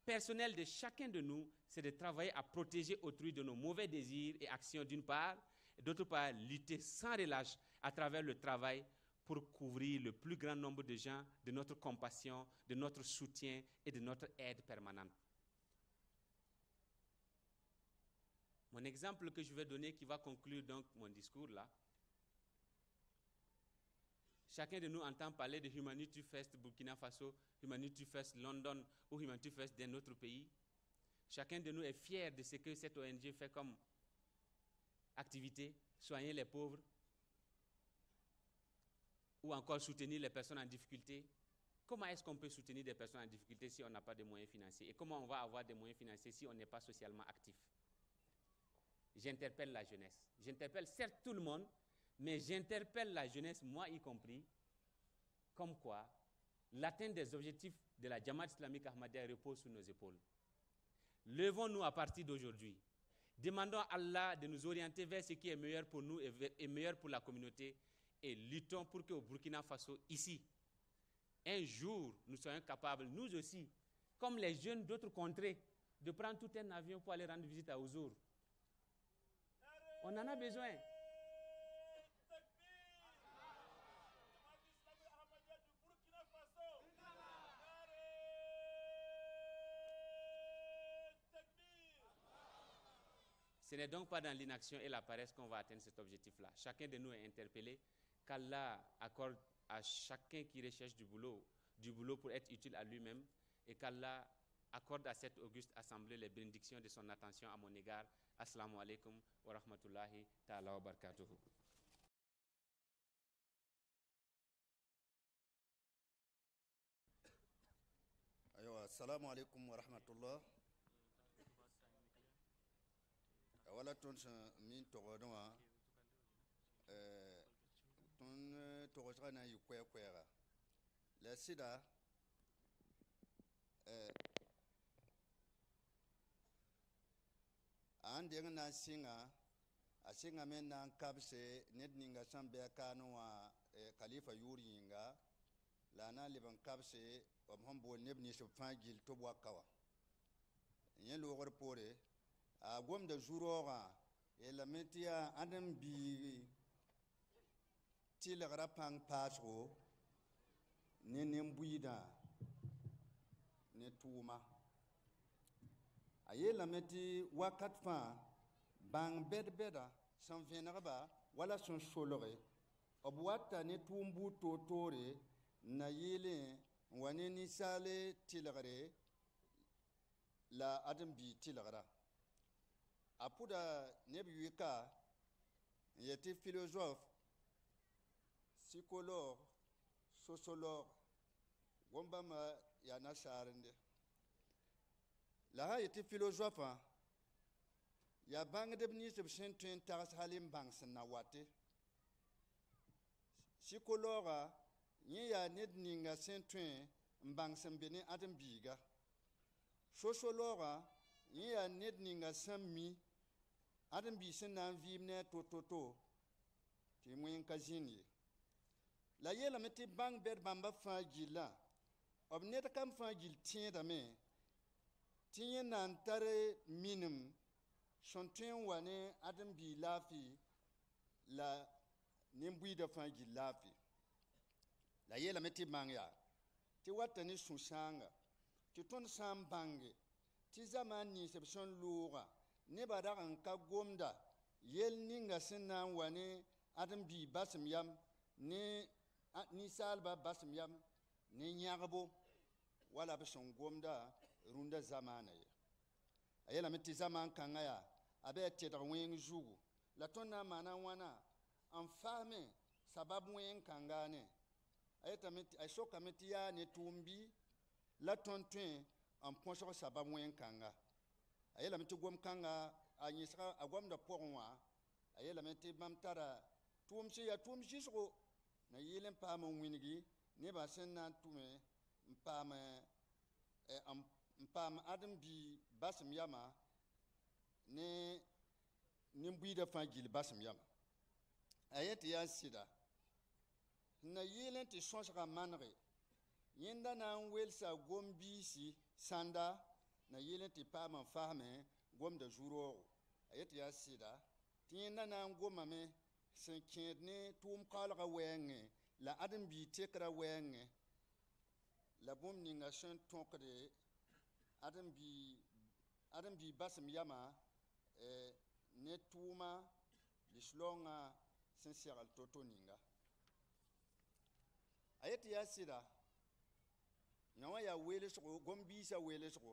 personnelle de chacun de nous, c'est de travailler à protéger autrui de nos mauvais désirs et actions d'une part, et d'autre part, lutter sans relâche à travers le travail pour couvrir le plus grand nombre de gens de notre compassion, de notre soutien et de notre aide permanente. Mon exemple que je vais donner qui va conclure donc mon discours là, chacun de nous entend parler de Humanity First Burkina Faso, Humanity First London ou Humanity First d'un autre pays. Chacun de nous est fier de ce que cette ONG fait comme activité, soigner les pauvres ou encore soutenir les personnes en difficulté. Comment est-ce qu'on peut soutenir des personnes en difficulté si on n'a pas de moyens financiers? Et comment on va avoir des moyens financiers si on n'est pas socialement actif? J'interpelle la jeunesse. J'interpelle certes tout le monde, mais j'interpelle la jeunesse, moi y compris, comme quoi l'atteinte des objectifs de la Jamaat islamique Ahmadiyya repose sur nos épaules. Levons-nous à partir d'aujourd'hui. Demandons à Allah de nous orienter vers ce qui est meilleur pour nous et meilleur pour la communauté et luttons pour qu'au Burkina Faso, ici, un jour, nous soyons capables, nous aussi, comme les jeunes d'autres contrées, de prendre tout un avion pour aller rendre visite à Ouzour. On en a besoin. Ce n'est donc pas dans l'inaction et la paresse qu'on va atteindre cet objectif-là. Chacun de nous est interpellé, qu'Allah accorde à chacun qui recherche du boulot pour être utile à lui-même, et qu'Allah accorde à cette auguste assemblée les bénédictions de son attention à mon égard. Assalamu alaikum wa rahmatullahi ta'ala wa barakatuhu. Aywa, assalamu alaikum wa rahmatullah. Wala tõnd sẽn min togdẽ wã, tõnd togsgã na n yɩ koɛɛ-koɛɛga la sɩda a sẽn deng na n sɩnga a sɩngame n na n kabse ned ninga sẽn bɩ a kaanẽ wã kalifa yʋʋr yĩnga la a na n leb n kabse b sẽn bool neb nins b fãa gill tɩ b waka wã yẽ loogr poore a gomda zu-raoogã yeelame tɩ yaa ãdem biigi Tɩlgra pãng paasgo ne nin-buiidã ne tʋʋma a yeelame tɩ wakat fãa bãng bɛd-bɛda sẽn vẽnegba wala sẽn solge b wata ne tʋʋm buud toor-toore n na yɩɩlẽ n wa ne ninsaale tɩlgre la ãdem-biig tɩlgra a pʋda neb yʋɩka n yet tɩ philosophe, psychologue, sociologue, gom-bãmba yaa nasaarende la sã n yet tɩ philosophe yaa bãngdb nins b sẽn tõe n tags hal n bãng sẽn na wate. Psychologue yẽ yaa ned ninga sẽn tõe n bãng sẽn be ne ãdem-biiga. Sociologue yẽ yaa ned ninga sẽn mi ãdem-biig sẽn na n vɩɩm ne a to-to-to tɩ wẽn ka zĩnd ye. La yeelame tɩ bãng bɛd bãmba fãa gillã b ned kam fãa gill tẽedame tɩ yẽ na n tar minim sẽn tõe n wa ne ãdem-biig laafɩ la nin-buiidã fãa gill laafɩ. La yeelame tɩ bãng yaa tɩ wata ne sũ-sãanga tɩ tõnd sã n bãnge tɩ zamaan nins b sẽn looga nebã rag n ka gomda yell ninga sẽn na n wa ne ãdem-biig basem yam ne ninsaalba basem yam ne yãgbo wala b sẽn gomda rũndã zamaana ye. A yeelame tɩ zamaan kãngã yaa a bɩ a tedg wẽng zugu la tõnd na n maana wãna n fasme sabab wẽng kãngaane. A yetame a sokame tɩ yaa ne tʋʋm bɩ la tõnd tõe n põsg sabab wẽng kãnga. A yeelame tɩ gom-kãnga a yẽsga a gomda pʋgẽ wã a yeelame tɩ bãmb tara tʋʋm sẽn yaa tʋʋm zɩsgo na yɩɩl n paam n wĩngi nebã sẽn na n tʋme n paam ãdem-biig basem yama ne nin-buiidã fãa gill basem yama. A yet tɩ yaa sɩda n na yɩɩl n tɩ sõsga manege yẽnda na n welsa gom-biisi sãnda na yɩɩl n tɩ paam n fasme gomda zu-roogo. A yet tɩ yaa sɩda tɩ yẽnda na n gomame sẽn kẽed ne tʋʋm kaoolgã wɛɛngẽ la ãdem-biig tekrã wɛɛngẽ la bũmb ninga sẽn tõkde ãdem-biig basem yama ne tʋʋma lislaoongã sẽn segl to-to ninga. A yet tɩ yaa sɩda yã wã yaa weelsgo gom-biisã weelsgo.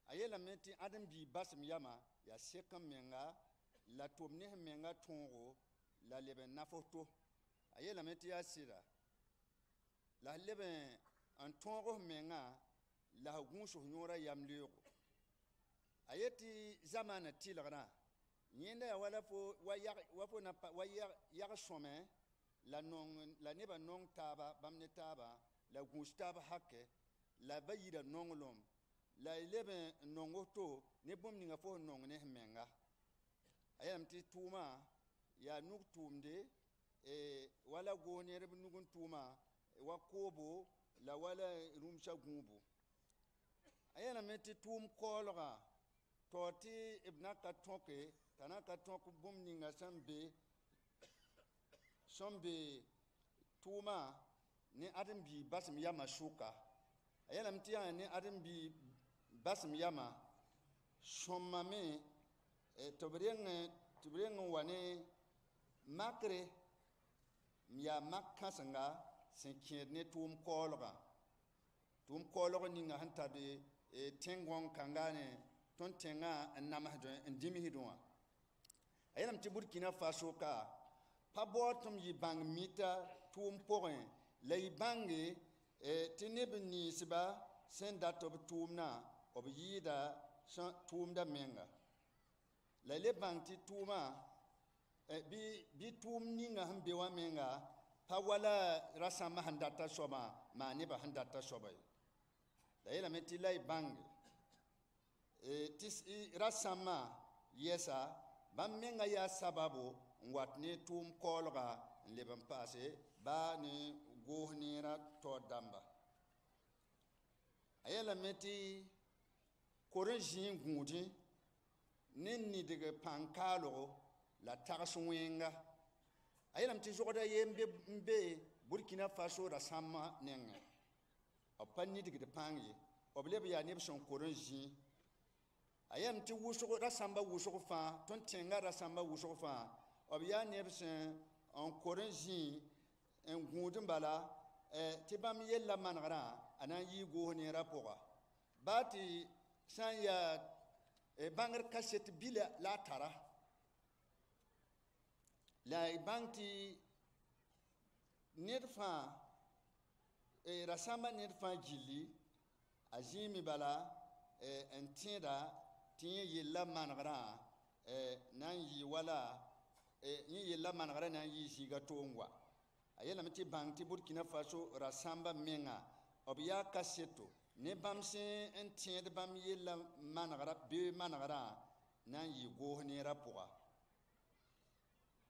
A yeelame tɩ ãdem-biig basem yama yaa sek n menga la tʋm ne sẽn menga tõogo la leb n naf to. A yeelame tɩ yaa sɩda la f leb n tõog f mengã la f gũus f yõorã yam leoogo. A yet tɩ zamaanã tɩlgrã yẽnda yaa wala fo wa fo na wa yag sõme la nong la nebã nong taaba bãmb ne taaba la gũus taab hakɛ la ba yida nonglem la y leb n nong to ne bũmb ninga fo sẽn nong ne f menga. A yeelame tɩ tʋʋma yaa nug tʋʋmde wala goos ned nug n tʋʋma wa koobo la wala rũmsã gũubu. A yeelame tɩ tʋʋm kaoolgã taoor tɩ b na ka tõke t'a na ka tõk bũmb ninga sẽn be tʋʋma ne ãdem-biig basem yama sʋka. A yeelame tɩ yaa ne ãdem-biig basem yama sõmame tɩ b reng n wa ne makre n yaa mak kãsenga sẽn kẽed ne tʋʋm kaoolgã. Tʋʋm kaoolg ninga sẽn tar tẽn-gõng kãnga ne tõnd tẽngã n namsdẽ n dĩmsdẽ wã. A yeelame tɩ Burkina Faso ka pa baood tɩ m yɩ bãng mita tʋʋm pʋgẽ la y bãnge tɩ neb ninsba sẽn dat b tʋʋmdã b yɩɩda tʋʋmda menga. La y le bãng tɩ tʋʋmã bɩ tʋʋm ninga sẽn be wã menga pa wala rasãmbã sẽn data soabã maa nebã sẽn data soaba ye. La yeelame tɩ la y bãnge tɩ rasãmbã yɛsa bãmb menga yaa sababo n wat ne tʋʋm kaoolga n leb n paase baa ne goos neerã taoor dãmba. A yeelame tɩ kor n zĩig gũudẽ ne nidg pãng kaalgo la tags wẽnga. A yeelame tɩ zogda ye n be Burkina Faso rasãmbã nengẽ b pa nidgd pãng ye b leb yaa neb sẽn kor n zĩi a yeelame tɩ wʋsg rasãmbã wʋsg fãa tõnd tẽngã rasãmbã wʋsg fãa b yaa neb sẽn n kor n zĩi n gũud n bala tɩ bãmb yella manegrã a na n yɩ goos neerã pʋga baa tɩ sã n yaa bãngr kaset bila la a tara la y bãng tɩ ned fãa rasãmbã ned fãa gilli a zĩime bala n tẽeda tɩ yẽ yella manegrã na n yɩ wala yẽ yella manegrã na n yɩ zĩiga toong wa a yeelame tɩ bãng tɩ Burkina Faso rasãmbã menga b yaa kaseto ne bãmb sẽn n tẽed bãmb yella manegrã bee manegrã na n yɩ goos neerã pʋga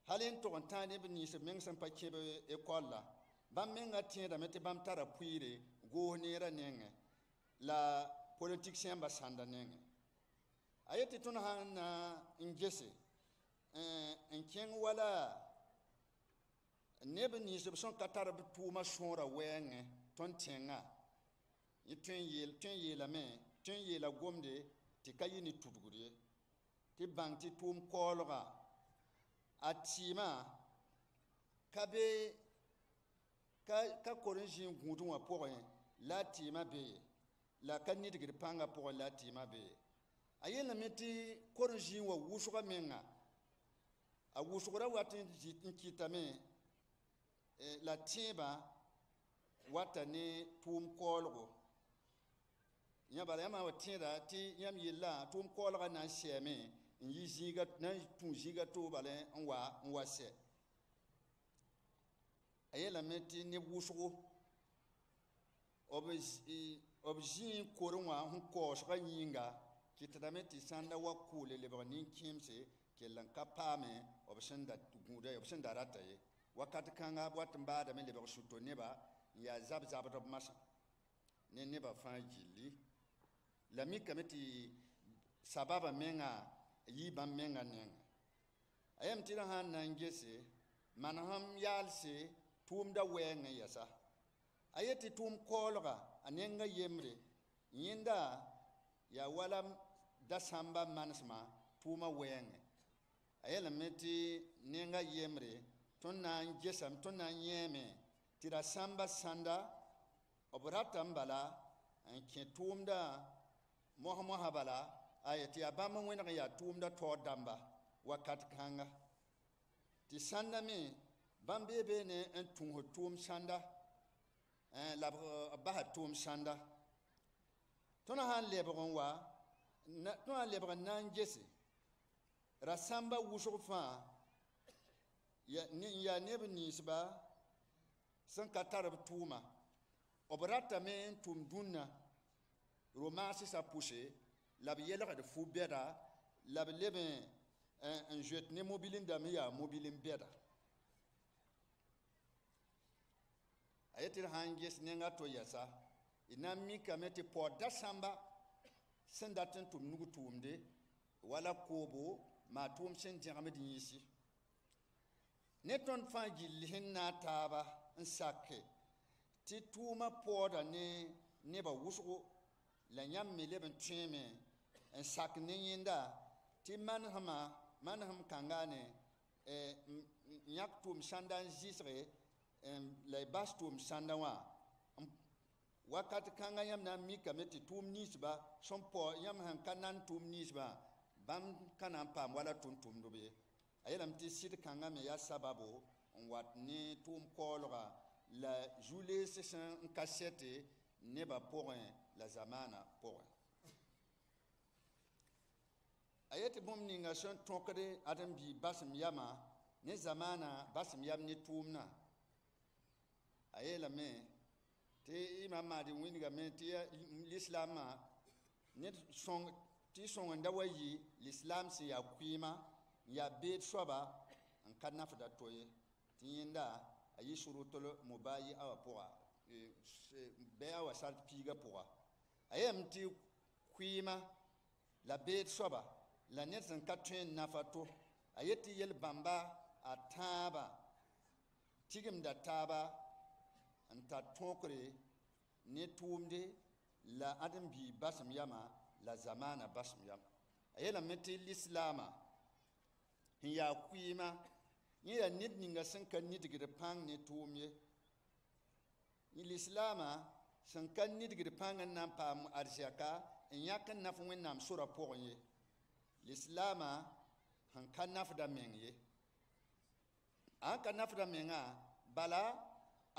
hal n tog n tãag neb nins b meng sẽn pa kẽb ekɔl la bãmb menga tẽedame tɩ bãmb tara pʋɩɩre goos neerã nengẽ la politik sẽmba sãnda nengẽ a yet tɩ tõnd sã n na n gese n kẽng wala neb nins b sẽn ka tar b tʋʋma sõora wɛɛngẽ tõnd tẽngã yẽ tõe n yeelame tõe n yeela gomde tɩ ka yɩ ne tudgd ye tɩ bãng tɩ tʋʋm kaoolga a tɩɩmã ka be ka kor n zĩ n gũudẽ wã pʋgẽ la a tɩɩmã be ye la ka nidgd pãngã pʋgẽ la a tɩɩmã be ye a yeelame tɩ kor n zĩig wã wʋsgã menga a wʋsgrã wat n zĩ n kɩtame la tẽebã wata ne tʋʋm kaoolgo yã bala yãmb wa tẽeda tɩ yãmb yella tʋʋm kaoolgã na n sɛame n yi zĩiga na n tũ zĩiga toog bala n wa sɛ a yeelame tɩ neb wʋsgo b zĩig n korẽ wã sẽn kaoosgã yĩnga kɩtdame tɩ sãnda wa kʋʋle lebg nin-kẽemse kell n ka paame b sẽn da gũuda ye b sẽn da rata ye wakat kãnga b wat n baadame lebg sũ-to neba n yaa zab-zabdb masã ne nebã fãa gilli la mikame tɩ sababã menga yɩ bãmb menga nengẽ a yeelame tɩ rã sã n na n gese manesem yaalse tʋʋmda wɛɛngẽ yɛsa a yet tɩ tʋʋm kaoolga a nenga yembre yẽnda yaa wala dasãmba manesmã tʋʋmã wɛɛngẽ a yeelame tɩ nenga yembre tõnd na n gesame tõnd na n yẽeme tɩ rasãmba sãnda b ratame bala n kẽ tʋʋmda mos-mosã bala aya tɩ yaa bãmb n wẽneg n yaa tʋʋmda taoor dãmba wakat kãnga tɩ sãnda me bãmb bee beene n tũusd tʋʋm sãnda la b basa tʋʋm sãnda tõnd sã n lebg n wa tõnd sã n lebg n na n gese rasãmba wʋsg fãa n yaa neb ninsba sẽn ka tar b tʋʋma b ratame n tʋm dũnna romaasɩsã pʋse la b yelgd fu-bɛda la b leb n zoet ne mobil n dãmb yaa mobil n bɛda a yet tɩ d sã n ges nenga to yɛsa d na n mikame tɩ paood dasãmba sẽn dat n tʋm nug tʋʋmde wala koobo maa tʋʋm sẽn dẽgemd yĩsi ne tõnd fãa gill sẽn naag taaba n sake tɩ tʋʋmã paooda ne nebã wʋsgo la yãmb me leb n tõeeme n sak ne yẽnda tɩ manesem kãnga ne yãk tʋʋm sãnda n zɩsge la y bas tʋʋm sãnda wã wakat kãngã yãmb na n mikame tɩ tʋʋm ninsba sẽn pao yãmb sẽn ka nan tʋʋm ninsbã bãmb ka na n paam wala tʋm-tʋmdb ye a yeelame tɩ sɩd kãngã me yaa sababo n wat ne tʋʋm kaoolga la zu-lees sẽn n ka sɛte nebã pʋgẽ la zamaana pʋgẽ a yet tɩ bũmb ninga sẽn tõkd ãdem-biig basem yamã ne zamaana basem yam ne tʋʋmdã a yeelame tɩ imam Mahdi wĩndgame tɩ lislaamã ned sõng tɩ sõngenda wa yɩ lislaam sẽn yaa kʋɩɩma n yaa beed soaba n ka nafda to ye tɩ yẽnda a yɩ sʋrʋtl mubayi a wã pʋga bɩ a wa sart piigã pʋga a yeelame tɩ kʋɩɩma la beed soaba la ned sẽn ka tõe n nafa to a yet tɩ yel-bãmba a tãabã Tigemda taaba n tar tõokre ne tʋʋmde la ãdem-biig basem yama la zamaana basem yam. A yeelame tɩ lislaamã sẽn yaa kʋɩɩma yẽ yaa ned ninga sẽn ka nidgd pãng ne tʋʋm ye. Lislaamã sẽn ka nidgd pãng n na n paam arzɛka n yãk n naf Wẽnnaam sorã pʋgẽ ye. Lislaamã sẽn ka nafda meng ye. A sẽn ka nafda mengã bala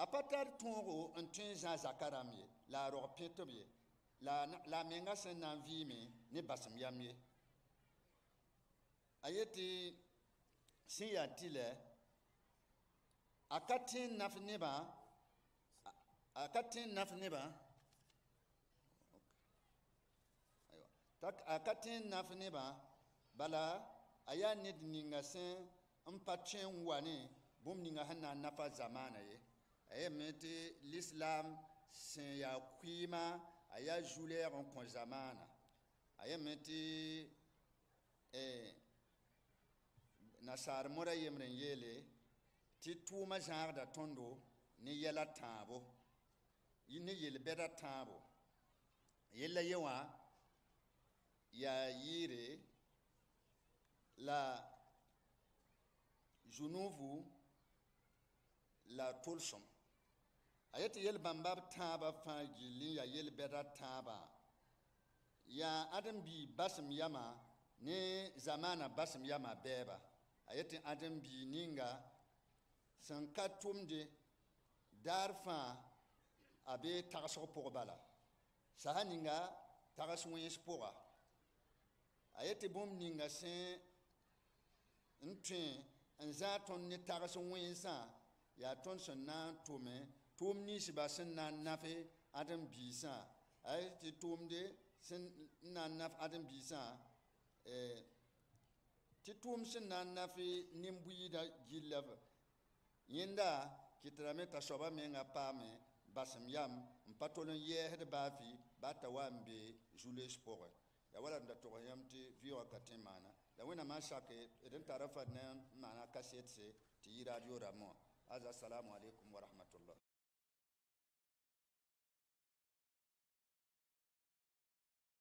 a pa tar tõogo n tõe n zã zaka rãmb ye la a rog pẽtb ye la a menga sẽn na n vɩɩme ne basem yam ye. A yetɩ sẽn yaa tɩlɛ a ka tẽ n naf nebã a ka tẽ n naf nebã a ka tẽ n naf nebã bala a yaa ned ninga sẽn n pa tõe n wa ne bũmb ninga sẽn na n nafa zamaana ye. A yeelame tɩ lislaam sẽn yaa kʋɩɩma a yaa zu-lɛɛg n kõ zamaana. A yeelame tɩ nasaar modã yembr n yeele tɩ tʋʋmã zãagda tõndo ne yɛla tãabo ne yel-bɛda tãabo. Yella ye wã yaa yɩɩre la zunuvu la tʋlsem. A yetɩ yel-bãmba b tãabã fãa gill n yaa yel-bɛda tãabã yaa ãdem-biig basem yama ne zamaana basem yama bɛɛba. A yetɩ ãdem-biig ninga sẽn ka tʋmde daar fãa a be tagsg pʋg bala sasa ninga tags wẽns pʋga. A yetɩ bũmb ninga sẽn n tõe n zãag tõnd ne tags wẽnsã yaa tõnd sẽn na n tʋme tʋʋm ninsba sẽn na n nafe ãdem-biisã. A yetɩ tʋʋmde sẽn na n naf ãdem-biisã tɩ tʋʋm sẽn na n nafe nin-buiidã gilla yẽnda kɩtdame t'a soabã menga paame basem yam n pa tol n yɛɛsd baa fɩ baa t'a wa n be zu-loees pʋgẽ. Yaa wala d da tog yãmb tɩ vɩʋgã ka tõe n maana. La Wẽnnaamã sake d n tara fa ne n maana kasetse tɩ yɩ radio rãmbã wã. Aza assalamu alaikum wa rahmatullah.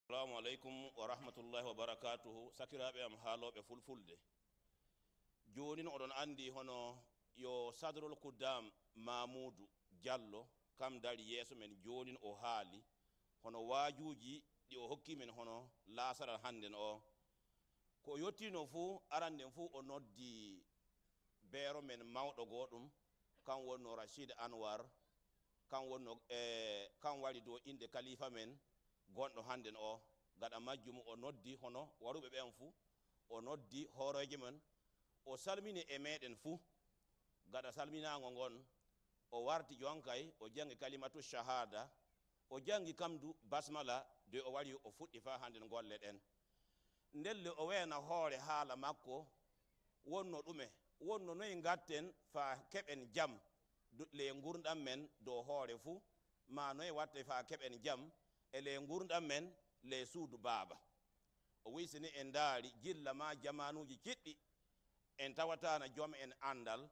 Assalamu alaikum wa rahmatullahi wa barakatuhu. Sakiraaɓe am haaloɓe fulfulde. Joni no oɗon andi hono yo Sadrul Kuddam Mamoudou Diallo kam dari yeeso men joni o haali hono waajuuji ɗi o hokki men hono laasaral hannden o. Ko yettino fuu aranden fuu o noddi beero men mawɗo goɗum kan wonno Rachid Anwar kan wonno kan wari dow inde kalifa men gonɗo hannden o. Gaɗa majjum o noddi hono waruɓe ɓen fuu o noddi hooroje men o salmini e meɗen fuu. Gaɗa salminaango ngon o warti jonkay o jangi kalimatu shahada o jangi kam du basmala de o wari o fuɗɗi fa hannden golle ɗen. Ndelle o weyna hoore haala makko wonno ɗume wonno noye ngatten fa keɓen jam le gurdam men dow hoore fuu ma noye watte fa keɓen jam e le gurdam men le suudu baaba. O wi sini en ndaari jilla ma jamanuuji kiɗɗi en tawatana joom en andal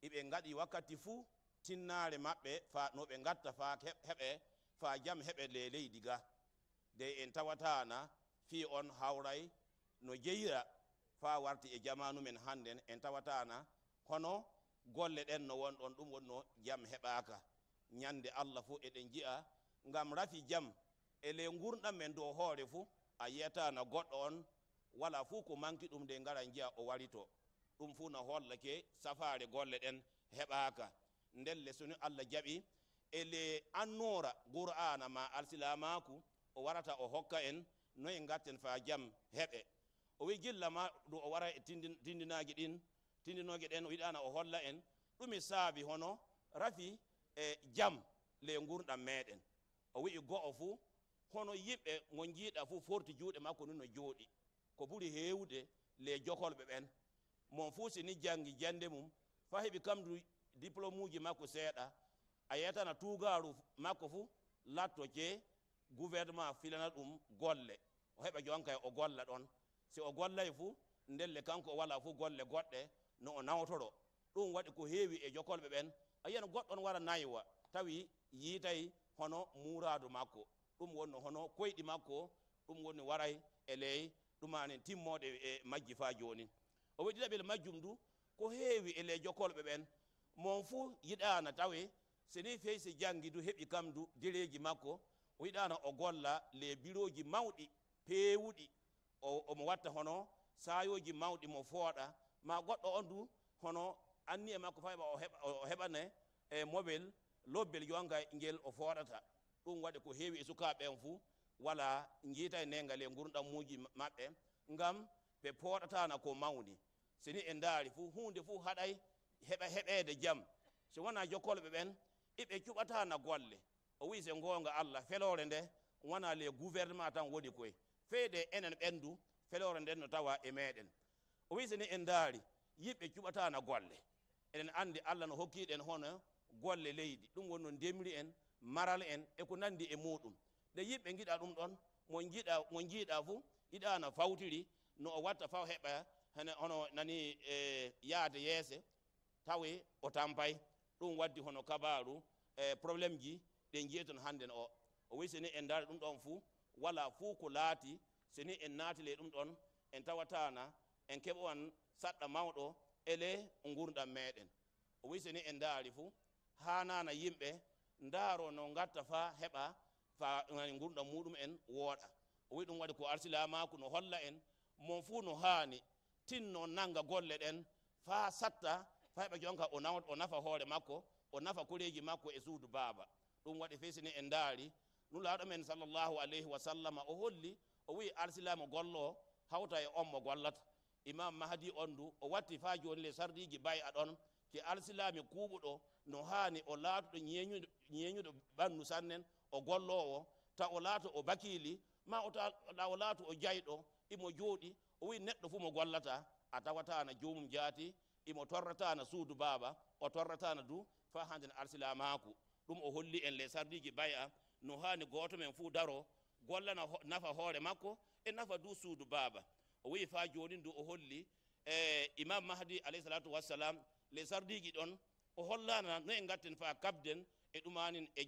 iɓe ngaɗi wakkati fuu tinnaare maɓɓe fa no ɓe ngatta fa heɓe fa jam heɓe le leydi ga de en tawatana fi on hawray no jeyira fa warti e jamanu men hannden en tawatana hono golle ɗen no wonɗon ɗum wonno jam heɓaaka. Ñande Allah fuu eɗen ji'a ngam rafi jam e le gurdam men dow hoore fuu a yiyatana goɗɗo on wala fuu ko manki ɗum nde ngara ji'a o warito ɗum fuu no hollake safaare golle ɗen heɓaaka. Ndelle soni Allah jaɓi e le annora qur'ana ma alsilamaku o warata o hokka en noye ngatten fa jam heɓe. O wi gilla ma ɗo o wara e tindinaji ɗin tindinoje ɗen o yiɗana o holla en ɗumi saabi hono rafi e jam le gurdam meɗen. O wi go'o fuu hono yimɓe mo jiiɗa fuu forti juuɗe makko ni no jooɗi ko ɓuri heewde le jokolɓe ɓen mon fuu sini jangi jande mum fa heɓi kam du diplôme uji makko seeɗa a yiyatana tuugaaru makko fuu latto ke gouvernement filana ɗum golle o heɓa jonkay o golla ɗon si o gollay fuu ndelle kanko o wala fuu golle goɗɗe no o nawtoro Ɗum waɗi ko heewi e jokolɓe ɓen a yiyan goɗɗo on wara naywa tawi yiitay hono muuradu makko ɗum wonno hono koyɗi makko ɗum woni waray e ley ɗumani timmoɗe e majji fa joni. O wi ɗiɗaɓel majjum du ko heewi e ley jokolɓe ɓen mon fuu yiɗana tawi seni feyi si jangi du heɓi kam du dereji makko o yiɗana o golla les bureau ji mawɗi peewuɗi omo watta hono sayoji mawɗi mo fooɗa ma goɗɗo on du hono anni e makko fa heɓa o heɓane e mobel lobbel jonga ngel o fooɗata. Ɗum waɗi ko heewi e sukaɓe en fuu wala jiita e nengal e gurdam muji maɓɓe ngam ɓe pooɗatana ko mawni. Sini en daari fuu hunde fuu haɗay heɓa heɓede jam so wona jokkolɓe ɓen eɓe cuɓatana golle. O wi se gonga Allah felore nde wona le gouvernement tan woni koye feyde enen ɓendu felore nden no tawa e meɗen. O wi seni en daari yimɓe cuɓatana golle eɗen andi Allah no hokkiɗen hono golle leydi ɗum woni no ndemri en maral en e ko nandi e muɗum. Nde yimɓe giɗa ɗum ɗon mo jiiɗa fuu yiɗana fawtiri no o watta faw heɓa hono nani e yaade yeese tawi o tampay. Ɗum waddi hono kabaru e probléme ji ɗe jiiton hannden o. O wi seni en ndaari ɗum ɗon fuu wala fuu ko laati seni en naati le ɗum ɗon en tawatana en keɓowan saɗɗa mawɗo e le ngurdam meɗen. O wi seni en ndaari fuu hanana yimɓe ndaaro no ngatta fa heɓa fa ngurdam muɗum en wooɗa. O wi ɗum waɗi ko arsilamaku no holla en mon fuu no haani tinno nanga golle ɗen fa satta fa heɓa jonka o nafa hoore makko o nafa koreji makko e suudu baaba. Ɗum waɗi fesini en ndaari nulaaɗo men sallallahu alayhi wa sallama o holli o wi arsilama gollo hawta e on mo gollata. Imam Mahdi on du o watti fa joni le sardiji bay aɗon ke arsilami kuuɓuɗo no haani o laatuɗo ñeñuɗo ɓannu sannen o gollowo ta o laato o bakili ma o ta o laato o jayɗo imo jooɗi. O wi neɗɗo fuu mo gollata a tawatana joomum jaati imo torratana suudu baaba o torratana du fa hannden arsilamaku. Ɗum o holli en le sardiji bay a no haani gooto men fuu daro gollana nafa hoore makko e nafa du suudu baaba. O wi fa joni ndu o holli e imam Mahdi alayhi salatu wassalam le sardiji ɗon o hollana no en gatten fa kabden e ɗumanin e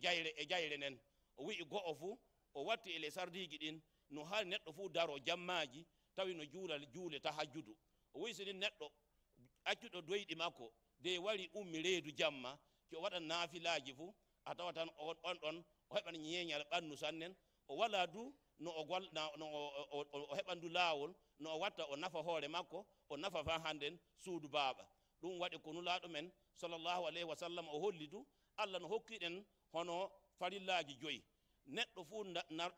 jayre nen. O wi go'o fuu o watti e le sardiji ɗin no haani neɗɗo fuu daro jammaji tawi no juula juule tahajjudu. O wi sini neɗɗo accuɗo doyɗi makko de wari ummi reedu jamma ki o waɗa naafilaji fuu a tawa tan on ɗon o heɓan ñeeñal ɓannu sannen o wala du no o o heɓan du laawol no o watta o nafa hoore makko o nafa fa hannden suudu baaba. Ɗum waɗi ko nulaaɗo men sallallahu alayhi wa sallam o holli du Allah no hokkiɗen hono farillaaji joyi. Neɗɗo fuu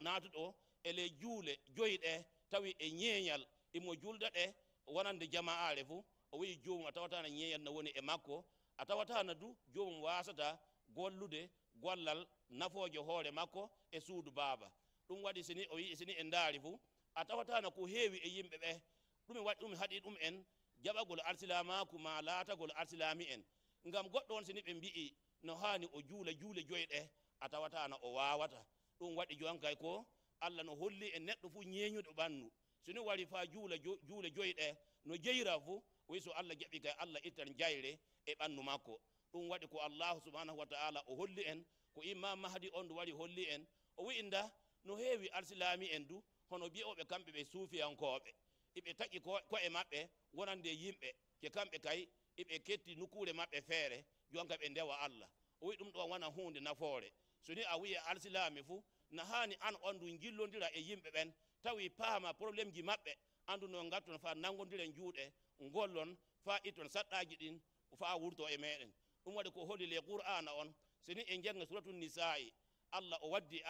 naatuɗo e ley juule joyi ɗe tawi e ñeeñal imo julda ɗe wonande jama'aare fuu o wi joomum a tawatana ñeeñal no woni e makko a tawatana du joomum waasata gollude gollal nafooje hoore makko e suudu baaba. Ɗum waɗi sini o wi sini en ndaari fuu a tawatana ko heewi e yimɓe ɓe ɗum waɗi ɗum haɗi ɗum en jaɓagol arsilamaku ma laatagol arsilami en ngam goɗɗo on sini ɓe mbi'i no haani o juula juule joyi ɗe a tawatana o waawata. Ɗum waɗi jonkay ko Allah no holli e neɗɗo fuu ñeeñuɗo ɓannu sini wari fa juula juule joyi ɗe no jeyira fuu o wi so Allah jaɓi kay Allah ittan jayre e ɓannu makko. Ɗum waɗi ko Allahu subhanahu wa ta'ala o holli en ko imam Mahdi on du wari holli en o wi nda no heewi arsilami en du hono bi'oɓe kamɓe ɓe suufiyankoɓe eɓe taƴi ko'e maɓɓe wonande yimɓe ke kamɓe kay eɓe ketti nokkuure maɓɓe feere jonka ɓe ndewa Allah. O wi ɗum ɗo wona hunde nafoore so ni a wi e arsilami fuu na haani an on du jillodira e yimɓe ɓen tawi paama probléme ji maɓɓe andu no ngatton fa nangodiren juuɗe gollon fa itton saɗɗaji ɗin fa wurto e meɗen. Ɗum waɗi ko holli le qur'ana on sini en janga suratul nisa'i Allah o waddi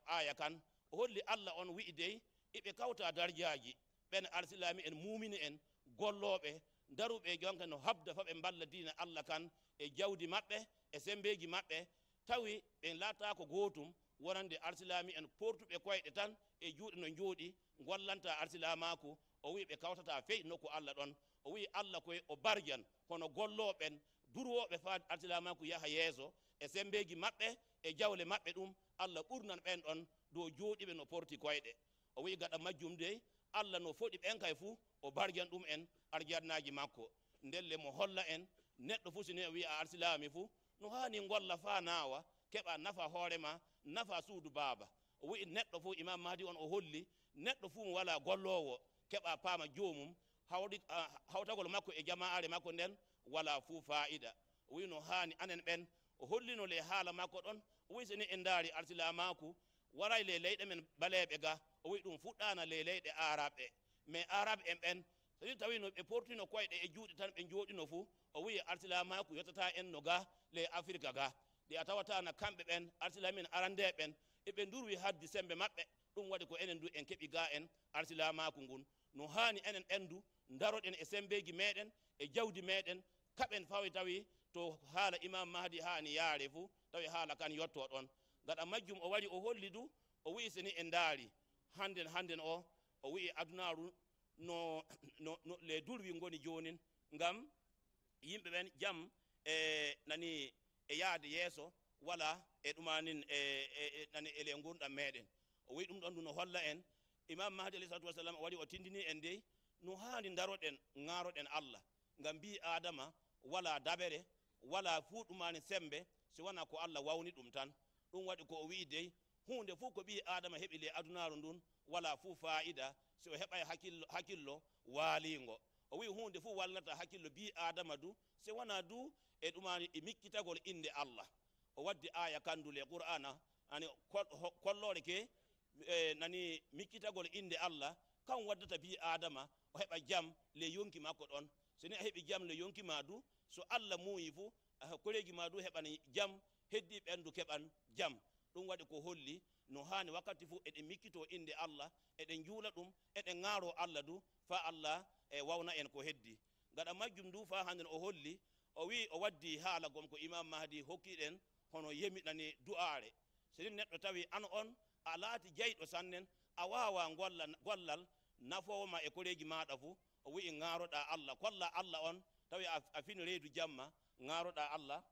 aya kan o holli Allah on wi'i dey eɓe kawta darjaji ɓen arsilami en mumini en golloɓe daruɓe jonka no habda fa ɓe mballa diina Allah kan e jawdi maɓɓe e sembeji maɓɓe tawi ɓen laata ko gootum wonande arsilami en portuɓe koyɗe tan e juuɗe no jooɗi gollanta arsilamaku. O wi ɓe kawtata fey nokku Allah ɗon. O wi Allah koye o barjan hono golloɓen durwoɓe fa arsilamaku yaha yeeso e sembeji maɓɓe e jawle maɓɓe ɗum Allah ɓurnan ɓen ɗon dow jooɗiɓe no porti koyɗe. O wi gaɗa majjum dey Allah no foɗi ɓen kay fuu o barjan ɗum en arjannaji makko. Ndelle mo holla en Neɗɗo fuu sini wi a arsilami fuu no hani golla fa nawa keɓa nafa hoorema, nafa suudu baaba. O wi neɗɗo fuu, Imam Mahdi on o holli neɗɗo fuu mo wala gollowo keɓa paama joomum hawri hawtagol makko e jama'are makko nden wala fuu fa'ida. O wi no hani anen ɓen o hollino le haala makko ɗon. O wi sini en daari arsilamaku waray le leyɗe men baleɓe ga, o wi ɗum fuɗɗana le leyɗe araɓe, mais arabe en ɓen so ni tawi no ɓe portino koyɗe e juuɗe tan ɓe jooɗino fuu, o wi arsilamaku yettata en no ga le Afrique ga ɗi a tawatana kamɓe ɓen arsilamin arande ɓen eɓe durwi haddi sembe maɓɓe. Ɗum waɗi ko enen du en keeɓi ga en arsilamaku ngun. No hani enen endu daroɗen e sembeji meɗen e jawdi meɗen kaɓen fawi tawi to haala Imam Mahdi hani yaare fuu tawi haala kan yetto ɗon. Gaɗa majjum o wari o holli du, o wi seni en daari hannden hannden o wi adunaru no no no le durwi ngoni jonin, ngam yimɓe ɓen jam e nani e yaade yeeso wala e ɗumanin e nani ele gurdam meɗen. O wi ɗum ɗon du no holla en Imam Mahdi alayhi salatu wasalam o wari o tindini en dey no haani daroɗen ŋaaroɗen Allah, ngam mbi Adama wala dabere wala fuu ɗumani sembe si wona ko Allah wawni ɗum tan. Ɗum waɗi ko o wi dey hunde fuu ko ɓi Adama heɓi le adunaru ndun wala fuu fa'ida si o heɓay hakkillo waalingo. O wi hunde fuu wallata hakkillo bi Adama du si wona du e ɗumani e mikkitagol inde Allah. O waddi aya kandule Qur'ana ani kollore ke nani mikkitagol inde Allah kan waddata bi Adama o heɓa jam le yonki makko ɗon. So ni a heɓi jam le yonki ma du, so Allah muuyi fuu koreji ma du heɓan jam, heddi ɓendu keɓan jam. Ɗum waɗi ko holli no hani wakkati fuu eɗen mikkito inde Allah, eɗen juula ɗum, eɗen ŋaaro Allah du fa Allah e wawna en ko heddi. Gaɗa majjum du fa handen o holli o wi o waddi haala gom ko Imam Mahdi hokkiɗen hono yemiɗani du'aare. So ni neɗɗo tawi an on a laati jeyɗo sannen a wawa gollal nafowoma e koreji maɗa fuu, o wi ŋaaroɗa Allah, kolla Allah on tawi a fini reedu jamma ŋaaroɗa Allah,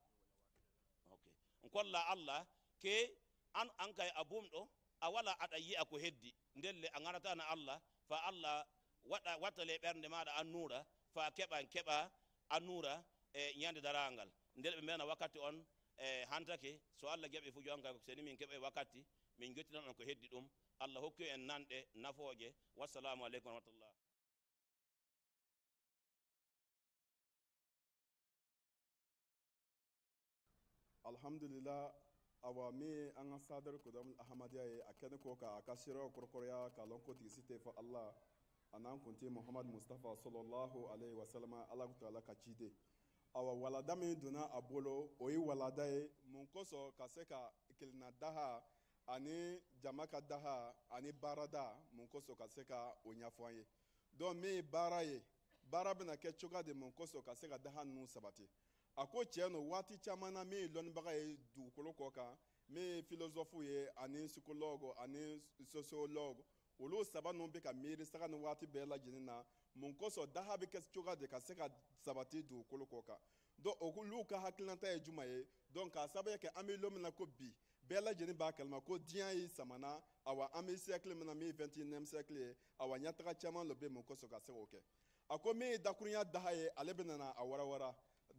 ok, kolla Allah ke an kay a bumɗo a wala aɗa yi'a ko heddi, ndelle a ŋaratana Allah fa Allah waɗa wattale ɓernde maɗa annura fa keɓa annura e ñande darangal. Ndel ɓe mbiyana wakkati on e hantake, so Allah jaɓi fu jonka seni min keɓe wakkati min jottinan on ko heddi ɗum. Allah hokki en nanɗe nafooje. Wassalamu aleykum wa rahmatullah. Alhamdulillah, awa min an ka sadar Kudamul Ahmadiyya ye a kɛlen kɔ k'a ka seereyaw kɔrɔkɔrɔya k'a lɔn ko tigi si tɛ fɔ Allah a n'an kuntigi Muhammad Mustafa sallallahu alaihi wa sallam, Ala taala ka ciden. Awa walada min donna a bolo o ye walada ye mun kosɔn ka se ka kelenna daha ani jama ka daha ani baarada mun kosɔn ka se ka o ɲɛfɔ an ye. Donc min ye baara ye, baara bɛna kɛ cogoya di mun kosɔn ka se ka daha ninnu sabati. A ko tiɲɛ don, waati caman na min ye lɔnnibaga ye dugukolo kɔ kan, min ye philosophe ye ani psychologue ani sociologue, olu saba ninnu bɛ ka miiri saga ni waati bɛɛ lajɛlen na mun kosɔn daha bɛ kɛ cogoya di ka se ka sabati dugukolo kɔ kan. Donc olu ka hakilinata ye jumɛn ye? Donc k'a sababuya kɛ an bɛ don min na ko bi bɛɛ lajɛlen b'a kalama ko diɲɛ y'i samana, awa an bɛ siècle min na min ye 21e siècle ye, awa ɲɛtaga caman de bɛ mun kosɔn ka se k'o kɛ. A ko min ye dakurunya daha ye, ale bɛ na a warawara.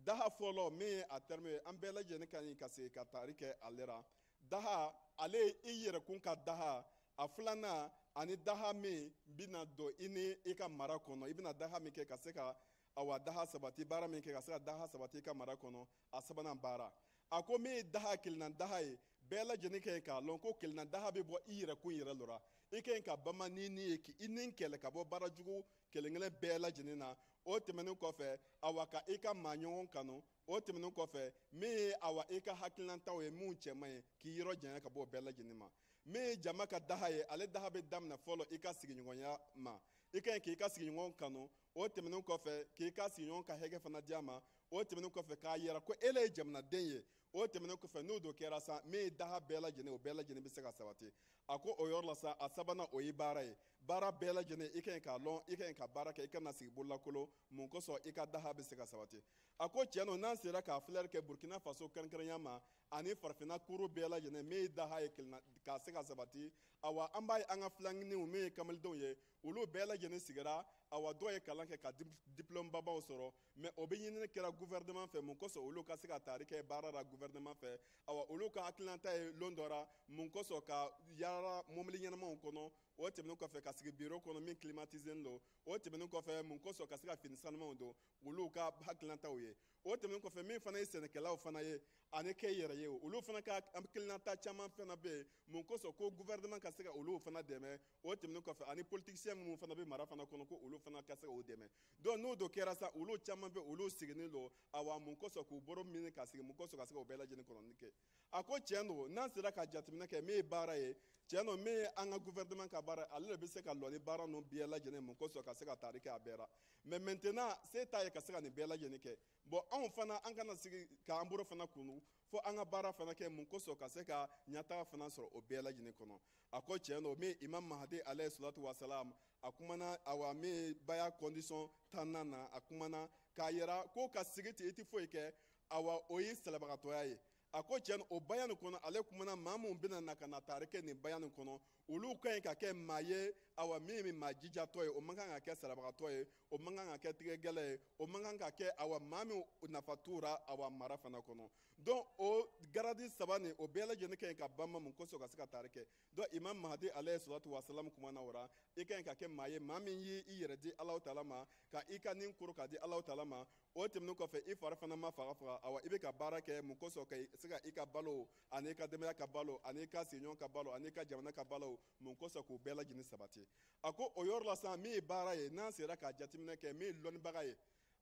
Daha fɔlɔ min ye a terme ye, an bɛɛ lajɛlen ka ɲi ka segin ka tari kɛ ale la. Daha ale ye i yɛrɛkun ka daha, a filanan ani daha min bɛna don i ni i ka mara kɔnɔ, i bɛna daha min kɛ ka se ka awa daha sabati, baara min kɛ ka se ka daha sabati i ka mara kɔnɔ, a sabanan baara. A ko min ye daha kelenna daha ye, bɛɛ lajɛlen ka ɲi k'a lɔn ko kelenna daha bɛ bɔ i yɛrɛkun yɛrɛ lɔ la. I ka ɲi ka bama ni ni ye k'i ni kɛlɛ ka bɔ baara jugu kelen kelen bɛɛ lajɛlen na. O tɛmɛnen kɔfɛ, awa ka i ka maa ɲɔgɔn kanu. O tɛmɛnen kɔfɛ, min ye awa i ka hakilinataw ye mun cɛ man ɲi, k'i yɔrɔ janya ka bɔ o bɛɛ lajɛlen ma. Min ye jama ka daha ye, ale daha bɛ daminɛ fɔlɔ i ka sigiɲɔgɔnya ma. I ka ɲi k'i ka sigiɲɔgɔn kanu. O tɛmɛnen kɔfɛ, k'i ka sigiɲɔgɔn ka hɛrɛ fana di a ma. O tɛmɛnen kɔfɛ, k'a yira ko e le ye jamanaden ye. O tɛmɛnen kɔfɛ, n'o do kɛra sa, min ye daha bɛɛ lajɛlen, o bɛɛ lajɛlen bɛ se ka sabati. A ko o yɔrɔ la sa, a sabanan o ye baara ye. Baara bɛɛ lajɛlen i ka ɲi k'a lɔn, i ka ɲi ka baara kɛ, i kana sigi bololakolo mun kosɔn i ka daha bɛ se ka sabati. A ko tiɲɛ don, n'an sera k'a filɛri kɛ Burkina Faso kɛrɛnkɛrɛnya ma ani farafinna kuru bɛɛ lajɛlen, min ye daha ye kelenna k'a se ka sabati, awa an b'a ye an ka filaninw min ye kamaledenw ye, olu bɛɛ lajɛlen sigira Awa dɔw ye kalan kɛ ka diplôme babaw sɔrɔ, mais o bɛ ɲinini kɛra gouvernement fɛ mun kosɔn olu ka se ka tari kɛ baara la gouvernement fɛ. Awa olu ka hakilinata ye lon dɔ ra mun kosɔn ka yaala mobili ɲɛnamaw kɔnɔ, o tɛmɛnen kɔfɛ ka sigi bureau kɔnɔ min climatisé don, o tɛmɛnen kɔfɛ mun kosɔn ka se ka fini sanumanw don, olu ka hakilinataw ye. O tɛmɛnen kɔfɛ min fana ye sɛnɛkɛlaw fana ye ani kɛ yɛrɛ ye, olu fana ka hakilinata caman fana bɛ yen mun kosɔn ko gouvernement ka se ka olu fana dɛmɛ. O tɛmɛnen kɔfɛ ani politicien minnu fana bɛ mara fana kɔnɔ ko olu fana ka se k'o dɛmɛ. Donc n'o do kɛra sa, olu caman bɛ olu sigilen don awa mun kosɔn k'u bolo mini ka sigi mun kosɔn ka se k'o bɛɛ lajɛlen kɔnɔni kɛ. A ko tiɲɛ don, n'an sera ka jateminɛ kɛ min ye baara ye, tiɲɛ don min ye an ka gouvernement ka baara, ale de bɛ se ka lɔ ni baara ninnu bɛɛ lajɛlen mun kosɔn ka se ka tari kɛ a bɛɛ la. Mais maintenant se t'a ye ka se ka nin bɛɛ lajɛlen kɛ. Bon anw fana an kana sigi k'an bolo fana kunu fo an ka baara fana kɛ mun kosɔn ka se ka ɲɛtaga fana sɔrɔ o bɛɛ lajɛlen kɔnɔ. A ko tiɲɛ don min Imam Mahdi alayhi salatu wa salam a kumana awa min ye baya condition 10nan na, a kumana k'a yira ko ka sigi ten i tɛ foyi kɛ, awa o ye sɛlɛbagatɔya ye. A ko tiɲɛ don o baya nin kɔnɔ ale kumana maa minnu bɛna na ka na tari kɛ nin baya nin kɔnɔ, olu ka ɲi ka kɛ maa ye awa min bɛ maa jijatɔ ye, o man kan ka kɛ sarabagatɔ ye, o man kan ka kɛ tigɛgɛlɛ ye, o man kan ka kɛ awa maa min nafa t'u ra awa mara fana kɔnɔ. Donc o garadi saba nin o bɛɛ lajɛlen ka ɲi ka banba mun kosɔn ka se ka tari kɛ. Donc Imam Mahdi alayhi salatu wa salam kumana o ra, i ka ɲi ka kɛ maa ye maa min y'i yɛrɛ di Alahu taala ma, ka i ka nin koro ka di Alahu taala ma. O tɛmɛnen kɔfɛ i fari fana ma faga faga, awa i bɛ ka baara kɛ mun kosɔn ka se ka i ka balo ani i ka denbaya ka balo ani i ka sigiɲɔgɔn ka balo ani i ka jamana ka balo mun kosɔn k'o bɛɛ lajɛlen sabati. A ko o yɔrɔ la sisan min ye baara ye, n'an sera ka jateminɛ kɛ min ye lɔnnibaga ye,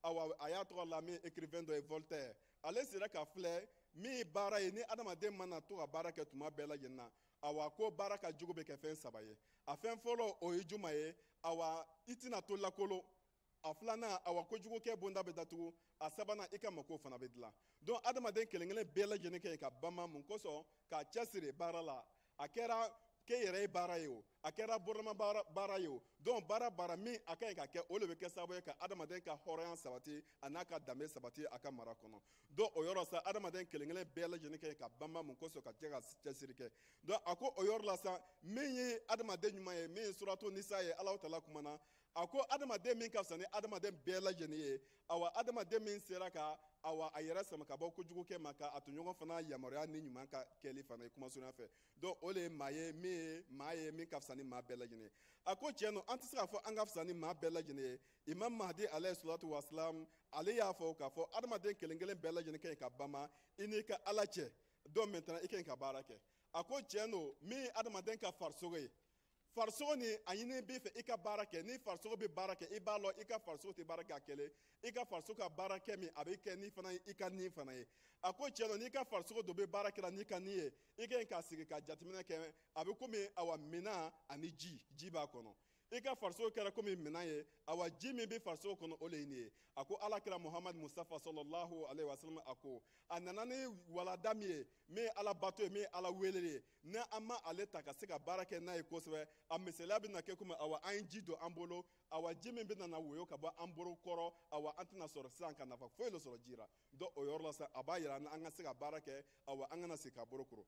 awa a y'a tɔgɔ la min ye écrivain dɔ ye Voltaire, ale sera ka filɛ min ye baara ye ni adamaden mana to ka baara kɛ tuma bɛɛ lajɛlen na, awa ko baara ka jugu bɛ kɛ fɛn saba ye. A fɛn fɔlɔ o ye jumɛn ye? Awa i tɛna to lakolo. A filanan awa kojugukɛ bonda bɛ datugu. A sabanan i ka mako fana bɛ dilan. Donc adamaden kelen kelen bɛɛ lajɛlen kɛ ka banba mun kosɔn k'a cɛsiri baara la. A kɛra k'e yɛrɛ ye baara ye o, a kɛra boloma baara ye o, donc baara min a ka ɲi ka kɛ o de bɛ kɛ sababu ye ka adamaden ka hɔrɔnya sabati a n'a ka danbe sabati a ka mara kɔnɔ. Donc o yɔrɔ sa adamaden kelen kelen bɛɛ lajɛlen kɛ ka banba mun kosɔn ka cɛ ka cɛsiri kɛ. Donc a ko o yɔrɔ la sa min ye adamaden ɲuman ye, min ye suratu nisa ye Alahu taala kumana, a ko adamaden min ka fisa ni adamaden bɛɛ lajɛlen ye, awa adamaden min sera ka awa a yɛrɛ sama ka bɔ kojugukɛ ma ka a tɔɲɔgɔn fana yamaruya ni ɲuman ka kɛli fana ye kumasɔnya fɛ. Donc o de ye maa ye min ye maa ye min ka fisa ni maa bɛɛ lajɛlen ye. A ko tiɲɛ don an tɛ se k'a fɔ an ka fisa ni maa bɛɛ lajɛlen ye. Imam Mahdi alayhi salatu wa salam ale y'a fɔ k'a fɔ adamaden kelen kelen bɛɛ lajɛlen ka ɲi ka banba i n'i ka Ala cɛ. Donc maintenant i ka ɲi ka baara kɛ. A ko tiɲɛ don min ye adamaden ka farisogo ye, farisogo ni a ɲini b'i fɛ i ka baara kɛ. Ni farisogo bɛ baara kɛ i b'a lɔn i ka farisogo tɛ baara kɛ a kelen, i ka farisogo ka baara kɛ min a bɛ kɛ ni fana i ka nin fana ye. A ko tiɲɛ don n'i ka farisogo dɔ bɛ baara kɛra n'i ka nin ye, i ka ɲi k'a sigi ka jateminɛ kɛ, a bɛ komi awa minan ani ji b'a kɔnɔ. I ka farisogo kɛra komi minan ye, awa ji min bɛ farisogo kɔnɔ o de ye nin ye. A ko Ala kira Muhamadu Mustafa sallallahu alaihi wa sallam a ko a nana ni walada min ye, min ye Ala bato ye, min ye Ala wele ye, ni an ma ale ta ka se ka baara kɛ n'a ye kosɛbɛ, a misaliya bɛna kɛ komi awa an ye ji don an bolo, awa ji min bɛna na woyo ka bɔ an bolo kɔrɔ, awa an tɛna sɔrɔ sisan ka nafa foyi de sɔrɔ ji la. Donc o yɔrɔ la sa a b'a yira an ka se ka baara kɛ, awa an kana sigi ka bolo kuru.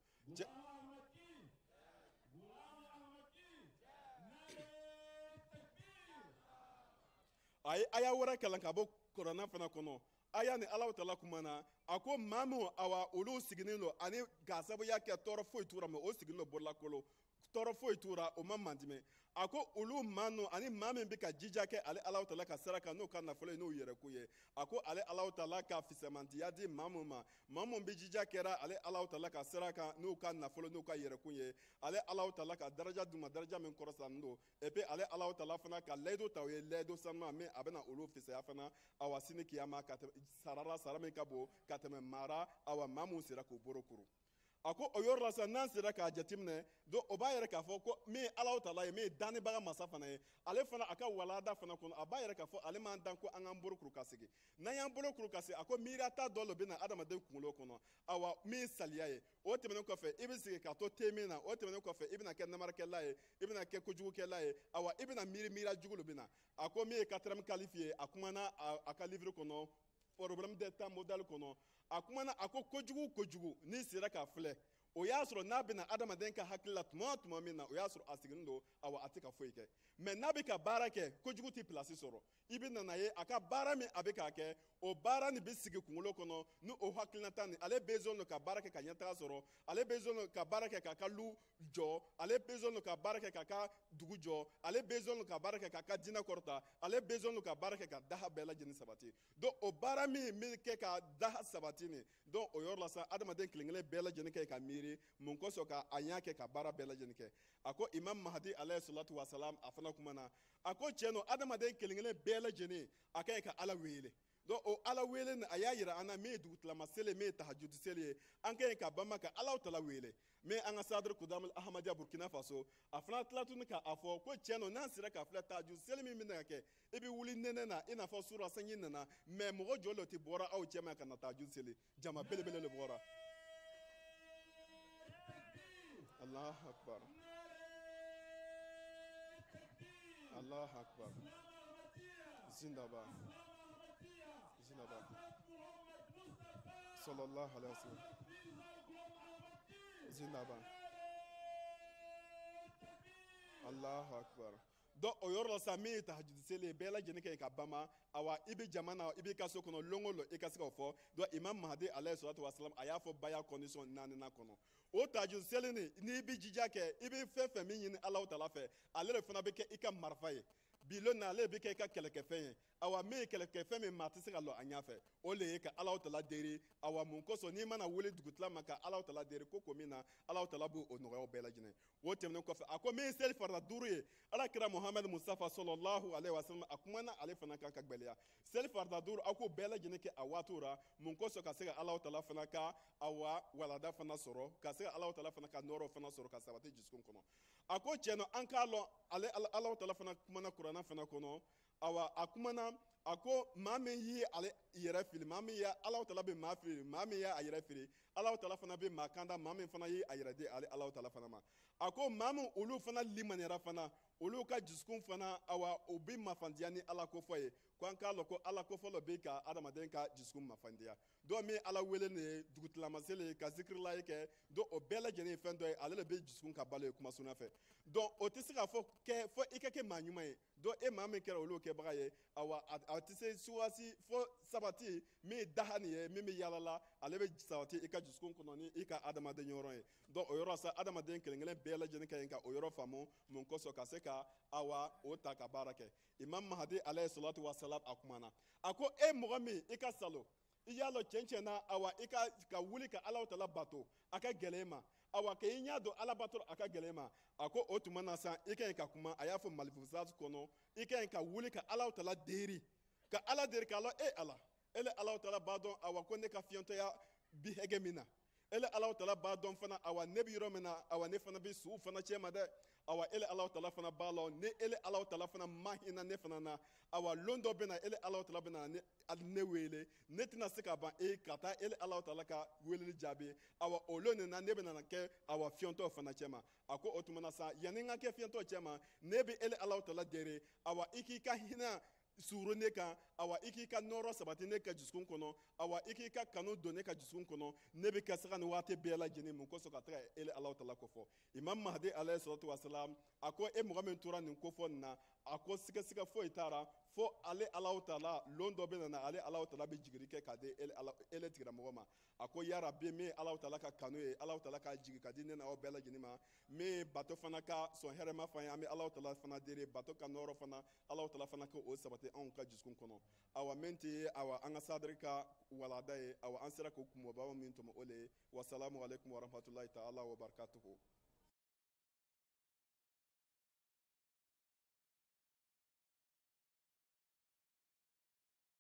A ye aya wɛrɛ kalan ka bɔ kuranɛ fana kɔnɔ, aya ni Alahu taala kumana, a ko maa min awa olu sigilen don ani k'a sababuya kɛ tɔɔrɔ foyi t'u la, mɛ o sigilen don bololakolo, tɔɔrɔ foyi t'u la, o ma mandimɛ. A ko olu maa ninnu ani maa min bɛ ka jija kɛ ale Alahu taala ka sira kan n'o ka nafolo ye n'o yɛrɛko ye, a ko ale Alahu taala ka fisamantiya di maa min ma, maa min bɛ jija kɛra ale Alahu taala ka sira kan n'o ka nafolo n'o ka yɛrɛkun ye, ale Alahu taala ka daraja d'u ma daraja min kɔrɔsalen don, et puis ale Alahu taala fana ka layidu ta o ye layidu sanuma min a bɛna olu fisaya fana awa sini kiyama ka tɛmɛ sarara sara min ka bon ka tɛmɛ mara awa maa min sera k'o boro kuru. A ko o yɔrɔ la sisan n'an sera k'a jateminɛ, donc o b'a yɛrɛ k'a fɔ ko min ye Alahu taala ye, min ye dannibaga masa fana ye, ale fana a ka walada fana kɔnɔ a b'a yɛrɛ k'a fɔ ale m'an dan ko an k'an bolo kuru ka sigi. N'an y'an bolo kuru ka sigi, a ko miiriya ta dɔ de bɛ na adamaden kunkolo kɔnɔ, awa min ye saliya ye. O tɛmɛnen kɔfɛ i bɛ sigi ka to te min na, o tɛmɛnen kɔfɛ i bɛna kɛ namarakɛla ye, i bɛna kɛ kojugukɛla ye, awa i bɛna miiri miiriya jugu de bɛ na. A ko min ye quatrième calife ye, a kumana a ka livre kɔnɔ, problème des temps modèle kɔnɔ, a kumana a ko kojugu kojugu n'i sera k'a filɛ, O y'a sɔrɔ n'a bɛna adamaden ka hakili la tuma o tuma min na, o y'a sɔrɔ a sigilen don, awa a tɛ ka foyi kɛ. Mɛ n'a bɛ ka baara kɛ, kojugu tɛ pilasi sɔrɔ. I bɛ nana ye a ka baara min a bɛ k'a kɛ, o baara nin bɛ sigi kunkolo kɔnɔ ni o hakilinata nin. Ale besoin don ka baara kɛ ka ɲɛtaga sɔrɔ, ale besoin don ka baara kɛ k'a ka lu jɔ, ale besoin don ka baara kɛ k'a ka dugu jɔ, ale besoin don ka baara kɛ k'a ka diinɛ kɔrɔta, ale besoin don ka baara kɛ ka daha bɛɛ lajɛlen sabati. Donc o baara min bɛ kɛ ka daha sabati nin, donc o yɔrɔ la sa, adamaden kelen kelen bɛɛ lajɛlen kɛ ka miiri mun kosɔn ka a ɲɛ kɛ ka baara bɛɛ lajɛlen kɛ. A ko Imam Mahdi alayhi salatu wa salam, a fana kumana, a ko tiɲɛ don, adamaden kelen kelen bɛɛ lajɛlen a ka ɲi ka Ala wele. Donc o Ala wele nin, a y'a yira an na min ye dugutilama seli, min ye tahajudu seli ye, an ka ɲi ka banba ka Ala tala wele. Min an ka Sadr Kudamul Ahmadiyya Burkina Faso, a fana tila tuguni k'a fɔ ko tiɲɛ don, n'an sera ka filɛ tahajud seli min bɛna kɛ, i bɛ wuli nɛnɛ na i n'a fɔ sura sanji nana, mɛ mɔgɔ joli de tɛ bɔra aw cɛma ka na tahajud seli? Jama belebele de bɔra. Allahu akbar, Allahu akbar, zindaba zindaba, sallallahu alaihi wasallam, zindaba, Allahu akbar. Donc o yɔrɔ la sa, min ye tahajud seli ye, bɛɛ lajɛlen kɛ ka bama, awa i bɛ jama na, i b'i ka so kɔnɔ lon o lon, i ka se k'o fɔ. Donc Imam Mahdi alayhi salatu wa salam, a y'a fɔ baya condition naaninan kɔnɔ, o tahajud seli nin, n'i bɛ jija kɛ, i bɛ fɛn fɛn min ɲini Alahu taala fɛ, ale de fana bɛ kɛ i ka marifa ye bi lon na, ale de bɛ kɛ i ka kɛlɛkɛfɛn ye. Awa min ye kɛlɛkɛfɛn min maa tɛ se ka lɔ a ɲɛfɛ, o le ye ka Alahu taala deri. Awa mun kosɔn n'i mana wele dugutila ma ka Alahu taala deri ko ko min na, Alahu taala b'o nɔgɔya o bɛɛ lajɛlen. O tɛmɛnen kɔfɛ, a ko min ye seli farida 5 ye, Ala kira Muhamadu Mustafa sallallahu alaihi wasallam, a kumana ale fana kan ka gwɛlɛya. Seli farida 5, aw k'o bɛɛ lajɛlen kɛ a waatiw la, mun kosɔn ka se ka Alahu taala fana ka awa walada fana sɔrɔ, ka se ka Alahu taala fana ka nɔrɔ fana sɔrɔ ka sabati dusukun kɔnɔ. A ko tiɲɛ na, an k'a lɔn ale Alahu taala fana kumana kuranna fana kɔnɔ. Awa a kumana, a ko maa min ye ale yɛrɛ fili, maa min ye Alahu taala bɛ maa fili, maa min ye a yɛrɛ fili, Alahu taala fana bɛ maa kanda, maa min fana ye a yɛrɛ di ale Alahu taala fana ma. A ko maa min olu fana limaniyara fana, olu ka dusukun fana, awa o bɛ mafandiya ni Ala kofɔ ye. Ko an k'a lɔn ko Ala kofɔ dɔ bɛ ka adamaden ka dusukun mafandiya. Dɔw min Ala wele nin ye dugutilama seli ye ka zikirilaye kɛ, donc o bɛɛ lajɛlen ye fɛn dɔ ye, ale de bɛ dusukun ka balo ye kuma surunya fɛ. Donc o tɛ se k'a fɔ kɛ fo i ka kɛ maa ɲuman ye. Donc e maa min kɛra olu kɛbaga ye, awa a tɛ se suwaasi fo sabati min ye daha nin ye, min bɛ yaala la, ale bɛ sabati i ka dusukun kɔnɔ ni i ka adamaden yɔrɔ ye. Donc o yɔrɔ sa, adamaden kelen kelen bɛɛ lajɛlen ka ɲi ka o yɔrɔ faamu, mun kosɔn ka se ka awa o ta ka baara kɛ. Imam Mahdi alayhi salatu wa salam, a kumana, a ko e mɔgɔ min i ka salo, i y'a lɔn tiɲɛ tiɲɛ na, awa i ka wuli ka Alahu taala bato a ka gɛlɛn i ma, awa k'i ɲɛ don Ala bato a ka gɛlɛn i ma. A ko o tuma na sa, i ka ɲi ka kuma, a y'a fɔ malifusat kɔnɔ, i ka ɲi ka wuli ka Alahu taala deri, ka Ala deri k'a lɔn e Ala, e le Alahu taala b'a dɔn, awa ko ne ka fiyɛntɔya bi hɛgɛ min na, e le Alahu taala b'a dɔn fana, awa ne bɛ yɔrɔ min na, awa ne fana bɛ suw fana cɛ ma dɛ, awa e le Alahu taala fana b'a lɔn, ni e le Alahu taala fana ma hinɛ ne fana na, awa lon dɔ bɛ na, e le Alahu taala bɛ na ne wele, ne tɛna se ka ban e ka taa e le Alahu taala ka weleli jaabi, awa o lon nin na ne bɛ na kɛ awa fiyɛntɔ fana cɛ ma. A ko o tuma na sa, yanni n ka kɛ fiyɛntɔ cɛ ma, ne bɛ e le Alahu taala deri, awa i k'i ka hinɛ suuru ne kan, awa i k'i ka nɔrɔ sabati ne ka dusukun kɔnɔ, awa i k'i ka kanu don ne ka dusukun kɔnɔ, ne bɛ kɛ saga ni waati bɛɛ lajɛlen, mun kosɔn ka taga e le Alahu taala kofɔ. Imam Mahdi alayhi salatu wa salam, a ko e mɔgɔ min tora nin kofɔ nin na, a ko sigasɛgɛ foyi taara fo ale Alahu taala lon dɔ bɛ na, ale Alahu taala bɛ jigiri kɛ k'a di e le tigilamɔgɔ ma. A ko yarabi, min ye Alahu taala ka kanu ye, Alahu taala ka jigi ka di ne n'aw bɛɛ lajɛlen ma, min ye bato fana ka sɔn hɛrɛma fana ye, an bɛ Alahu taala fana deli bato ka nɔrɔ fana, Alahu taala fana k'o sabati anw ka dusukun kɔnɔ. Awa min tɛ awa an ka sadiri ka walada ye, awa an sera k'o kunbaba min tɔmɔ o le ye. Wasalamu aleykum warahmatulahi taala wabarakatuhu.